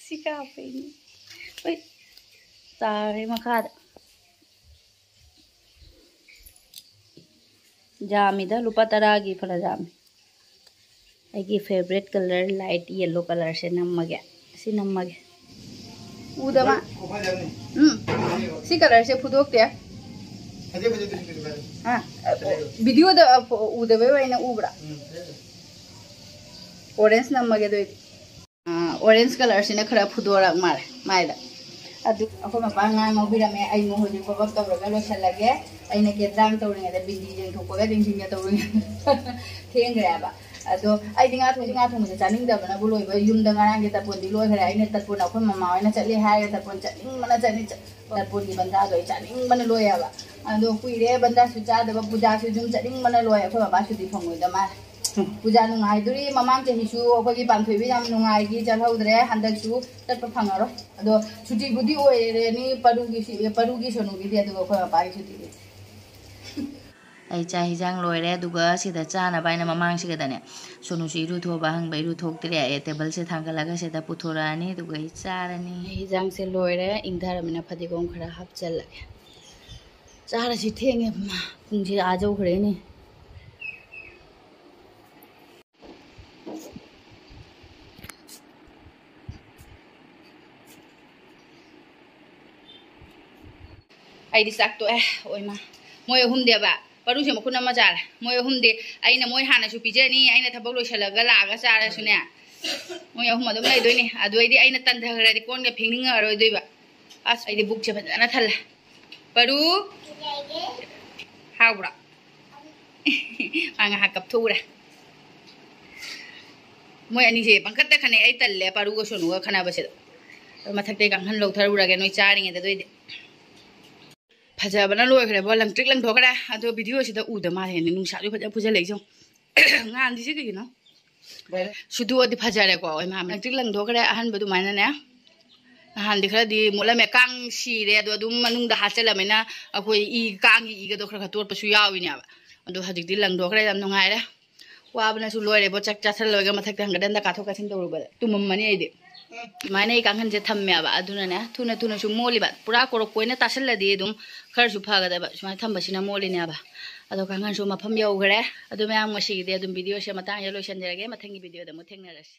ꯁꯤ ꯀꯥꯞꯄꯩꯅꯤ꯫ ꯍꯣꯏ, ꯇꯥꯔꯦ ꯃꯈꯥꯗ꯫ ꯌꯥꯝꯃꯤꯗ, ꯂꯨꯄꯥ ꯇꯔꯥꯒꯤ ꯐꯅ ꯌꯥꯝꯃꯤ꯫ ꯑꯩꯒꯤ ꯐꯦꯕꯔꯦꯠ ꯀꯂꯔ ꯂꯥꯏꯠ ꯌꯦꯜꯂꯣ ꯀꯂꯔꯁꯦ ꯅꯝꯃꯒꯦ꯫ ꯁꯤ ꯅꯝꯃꯒꯦ꯫ ꯎꯗꯕ꯫ ꯎꯝ꯫ ꯁꯤ ꯀꯂꯔꯁꯦ ꯐꯨꯗꯣꯛꯇꯦ꯫ ꯐꯖꯩ, ꯐꯖꯩ, ꯐꯖꯩ, ꯐꯖꯩ, ꯐꯖꯩ꯫ ꯑꯥ, ꯐꯖꯩ꯫ ꯚꯤꯗꯤꯑꯣꯗ, ꯑ, ꯎꯗꯕꯩ ꯑꯣꯏꯅ ꯎꯕ꯭ꯔꯥ? ꯎꯝ, ꯐꯖꯩ, ꯐꯖꯩ꯫ ꯑꯣꯔꯦꯟꯖ ꯅꯝꯃꯒꯦ ꯑꯗꯨ ꯑꯣꯏꯗꯤ꯫ ꯑꯥ, ꯑꯣꯔꯦꯟꯖ ꯀꯂꯔꯁꯤꯅ ꯈꯔ ꯐꯨꯗꯣꯔꯛ ꯃꯥꯜꯂꯦ ꯃꯥꯏꯗ꯫ ꯑꯗꯨ ꯑꯩꯈꯣꯏ ꯃꯄꯥ ꯉꯥ ꯉꯧꯕꯤꯔꯝꯃꯦ꯫ ꯑꯩ ꯃꯨ ꯍꯧꯖꯤꯛ ꯄꯞ ꯑꯞ ꯇꯧꯔꯒ ꯂꯣꯏꯁꯤꯜꯂꯒꯦ꯫ ꯑꯩꯅ ꯀꯦꯟꯖꯥꯡ ꯇꯧꯔꯤꯉꯩꯗ, ꯕꯤꯟꯗꯤ ꯌꯦꯡꯊꯣꯛꯄꯒ ꯅꯤꯡꯁꯤꯡꯒꯦ ꯇꯧꯔꯤꯉꯩꯗ ꯊꯦꯡꯈ꯭ꯔꯦꯕ꯫ ꯑꯗꯣ ꯑꯩꯗꯤ ꯉꯥ ꯊꯣꯡ-, ꯉꯥ ꯊꯣꯡꯕꯁꯦ ꯆꯥꯅꯤꯡꯗꯕꯅꯕꯨ ꯂꯣꯏꯕ꯫ ꯌꯨꯝꯗ ꯉꯔꯥꯡꯒꯤ ꯇꯔꯄꯣꯟꯗꯤ ꯂꯣꯏꯈ꯭ꯔꯦ꯫ ꯑꯩꯅ ꯇꯔꯄꯣꯟ ꯑꯩꯈꯣꯏ ꯃꯃꯥ ꯍꯣꯏꯅ ꯆꯠꯂꯤ ꯍꯥꯏꯔꯒ ꯇꯔꯄꯣꯟ ꯆꯠꯅꯤꯡꯕꯅ ꯆꯠꯅꯤꯡ-, ꯇꯔꯄꯣꯟꯒꯤ ꯕꯟꯗꯥꯗꯣ ꯑꯩ ꯆꯥꯅꯤꯡꯕꯅ ꯂꯣꯏ ꯍꯥꯏꯕ꯫ ꯑꯗꯣ ꯀꯨꯏꯔꯦ ꯕꯟꯗꯥꯁꯨ ꯆꯥꯗꯕ, ꯄꯨꯖꯥꯁꯨ ꯌꯨꯝ ꯆꯠꯅꯤꯡꯕꯅ ꯂꯣꯏ꯫ ꯑꯩꯈꯣꯏ ꯕꯕꯥ ꯁꯨꯇꯤ ꯐꯪꯉꯣꯏꯗ ꯃꯥꯜꯂꯦ꯫ ꯄꯨꯖꯥ ꯅꯨꯡꯉꯥꯏꯗꯣꯔꯤ꯫ ꯃꯃꯥꯡ ꯆꯍꯤꯁꯨ ꯑꯩꯈꯣꯏꯒꯤ ꯄꯥꯟꯊꯣꯏꯕꯤ ꯌꯥꯝ ꯅꯨꯡꯉꯥꯏꯈꯤ, ꯆꯠꯍꯧꯗ꯭ꯔꯦ꯫ ꯍꯟꯗꯛꯁꯨ ꯆꯠꯄ ꯐꯪꯉꯔꯣꯏ꯫ ꯑꯗꯣ ꯁꯨꯇꯤꯕꯨꯗꯤ ꯑꯣꯏꯔꯅꯤ ꯄꯔꯨꯒꯤ ꯁꯤ-, ꯄꯔꯨꯒꯤ ꯁꯣꯅꯨꯒꯤꯗꯤ, ꯑꯗꯨꯒ ꯑꯩꯈꯣꯏ ꯃꯄꯥꯒꯤ ꯁꯨꯇꯤꯗꯤ꯫ ꯑꯩ ꯆꯥꯛ ꯍꯤꯟꯖꯥꯡ ꯂꯣꯏꯔꯦ, ꯑꯗꯨꯒ ꯁꯤꯗ ꯆꯥꯅꯕ ꯍꯥꯏꯅ ꯃꯃꯥꯡꯁꯤꯒꯗꯅꯦ ꯁꯣꯅꯨꯁꯨ ꯏꯔꯨꯊꯣꯛꯑꯕ ꯍꯪꯕ, ꯏꯔꯨꯊꯣꯛꯇ꯭ꯔꯦ꯫ ꯑꯩ ꯇꯦꯕꯜꯁꯦ ꯊꯥꯡꯒꯠꯂꯒ ꯁꯤꯗ ꯄꯨꯊꯣꯔꯛꯑꯅꯤ, ꯑꯗꯨꯒ ꯑꯩ ꯆꯥꯔꯅꯤ꯫ ꯑꯩ ꯍꯤꯟꯖꯥꯡꯁꯦ ꯂꯣꯏꯔꯦ, ꯏꯪꯊꯔꯃꯤꯅ ꯐꯗꯤꯒꯣꯝ ꯈꯔ ꯍꯥꯞꯆꯜꯂꯒꯦ꯫ ꯆꯥꯔꯁꯤ, ꯊꯦꯡꯉꯦ, ꯃꯥ, ꯄꯨꯡꯁꯦ ꯑꯥ ꯌꯧꯈ꯭ꯔꯦꯅꯦ꯫ ꯑꯩꯗꯤ ꯆꯥꯛ ꯇꯣꯛꯑꯦ꯫ ꯑꯣꯏꯃ, ꯃꯣꯏ ꯑꯍꯨꯝꯗꯤꯕ, ꯄꯔꯨꯁꯦ ꯃꯈꯨꯠ ꯑꯃ ꯆꯥꯔꯦ꯫ ꯃꯣꯏ ꯑꯍꯨꯝꯗꯤ ꯑꯩꯅ, ꯃꯣꯏ ꯍꯥꯟꯅꯁꯨ ꯄꯤꯖꯅꯤ, ꯑꯩꯅ ꯊꯕꯛ ꯂꯣꯏꯁꯤꯜꯂꯒ ꯂꯥꯛꯑꯒ ꯆꯥꯔꯁꯨꯅꯦ, ꯃꯣꯏ ꯑꯍꯨꯝ ꯑꯗꯨꯝ ꯂꯩꯗꯣꯏꯅꯤ꯫ ꯑꯗꯨ ꯑꯩꯗꯤ ꯑꯩꯅ ꯇꯟꯊꯈ꯭ꯔꯗꯤ ꯀꯣꯟꯒ ꯐꯦꯡꯅꯤꯡꯉꯔꯣꯏꯗꯣꯏꯕ꯫ ꯑꯁ, ꯑꯩꯗꯤ ꯕꯨꯛꯁꯦ ꯐꯖꯅ ꯊꯜꯂꯦ꯫ ꯄꯔꯨ, ꯍꯥꯎꯕ꯭ꯔꯣ? ꯃꯥ ꯉꯥꯏꯍꯥꯛ ꯀꯞꯊꯣꯛꯎꯔꯦ꯫ ꯃꯣꯏ ꯑꯅꯤꯁꯦ ꯄꯪꯈꯠꯇ ꯈꯠꯅꯩ꯫ ꯑꯩ ꯇꯜꯂꯦ ꯄꯥꯔꯨꯒ ꯁꯣꯅꯨꯒ ꯈꯠꯅꯕꯁꯤꯗ꯫ ꯃꯊꯛꯇꯩ ꯀꯥꯡꯈꯟ ꯂꯧꯊꯔꯨꯔꯒꯦ ꯅꯣꯏ ꯆꯥꯔꯤꯉꯩꯗ꯫ ꯑꯗꯨꯏꯗꯤ ꯐꯖꯕꯅ ꯂꯣꯏꯈ꯭ꯔꯦꯕꯣ, ꯂꯪꯇ꯭ꯔꯤꯛ ꯂꯪꯊꯣꯛꯈ꯭ꯔꯦ꯫ ꯑꯗꯣ ꯚꯤꯗꯤꯑꯣꯁꯤꯗ ꯎꯗ ꯃꯥꯜꯂꯦꯅꯦ, ꯅꯨꯡꯁꯥꯁꯨ ꯐꯖꯅ ꯐꯨꯖꯜꯂꯛꯏꯁꯦ꯫ ꯉꯥꯟꯗꯤꯁꯦ ꯀꯩꯒꯤꯅꯣ? ꯁꯨꯗꯣꯛꯑꯗꯤ ꯐꯖꯔꯦꯀꯣ꯫ ꯏꯃꯥ, ꯂꯪꯇ꯭ꯔꯤꯛ ꯂꯪꯊꯣꯛꯈ꯭ꯔꯦ ꯑꯍꯟꯕ ꯑꯗꯨꯃꯥꯏꯅꯅꯦ꯫ ꯅꯍꯥꯟꯗꯤ ꯈꯔꯗꯤ ꯃꯨꯠꯂꯝꯃꯦ, ꯀꯥꯡ ꯁꯤꯔꯦ꯫ ꯑꯗꯣ ꯑꯗꯨꯝ ꯃꯅꯨꯡꯗ ꯍꯥꯠꯆꯜꯂꯝꯃꯤꯅ ꯑꯩꯈꯣꯏ ꯏ, ꯀꯥꯡꯒꯤ ꯏꯒꯗꯣ ꯈꯔ ꯈꯔ ꯇꯣꯠꯄꯁꯨ ꯌꯥꯎꯏꯅꯦꯕ꯫ ꯑꯗꯣ ꯍꯧꯖꯤꯛꯇꯤ ꯂꯪꯊꯣꯛꯈ꯭ꯔꯦ, ꯌꯥꯝ ꯅꯨꯡꯉꯥꯏꯔꯦ꯫ ꯋꯥꯕꯅꯁꯨ ꯂꯣꯏꯔꯦꯕꯣ꯫ ꯆꯥꯛ ꯆꯥꯁꯜꯂꯣꯏꯔꯒ ꯃꯊꯛꯇ ꯍꯪꯒꯠ ꯍꯟꯗ ꯀꯥꯊꯣꯛ ꯀꯥꯁꯤꯟ ꯇꯧꯔꯨꯕꯗ ꯇꯨꯝꯃꯝꯃꯅꯤ ꯑꯩꯗꯤ꯫ ꯁꯨꯃꯥꯏꯅ ꯑꯩ ꯀꯥꯡꯈꯟꯁꯦ ꯊꯝꯃꯦꯕ, ꯑꯗꯨꯅꯅꯦ ꯊꯨꯅ ꯊꯨꯅꯁꯨ ꯃꯣꯠꯂꯤꯕ꯫ ꯄꯨꯔꯥ ꯀꯣꯔꯣꯛ ꯀꯣꯏꯅ ꯇꯥꯁꯜꯂꯗꯤ ꯑꯗꯨꯝ ꯈꯔꯁꯨ ꯐꯒꯗꯕ, ꯁꯨꯃꯥꯏꯅ ꯊꯝꯕꯁꯤꯅ ꯃꯣꯠꯂꯤꯅꯦꯕ꯫ ꯑꯗꯣ ꯀꯥꯡꯈꯟꯁꯨ ꯃꯐꯝ ꯌꯧꯈ꯭ꯔꯦ꯫ ꯑꯗꯨ ꯃꯌꯥꯝ, ꯉꯁꯤꯒꯤꯗꯤ ꯑꯗꯨꯝ ꯚꯤꯗꯤꯑꯣꯁꯦ ꯃꯇꯥꯡꯁꯤꯗ ꯂꯣꯏꯁꯤꯟꯖꯔꯒꯦ꯫ ꯃꯊꯪꯒꯤ ꯚꯤꯗꯤꯑꯣꯗ ꯑꯃꯨꯛ ꯊꯦꯡꯅꯔꯁꯤ꯫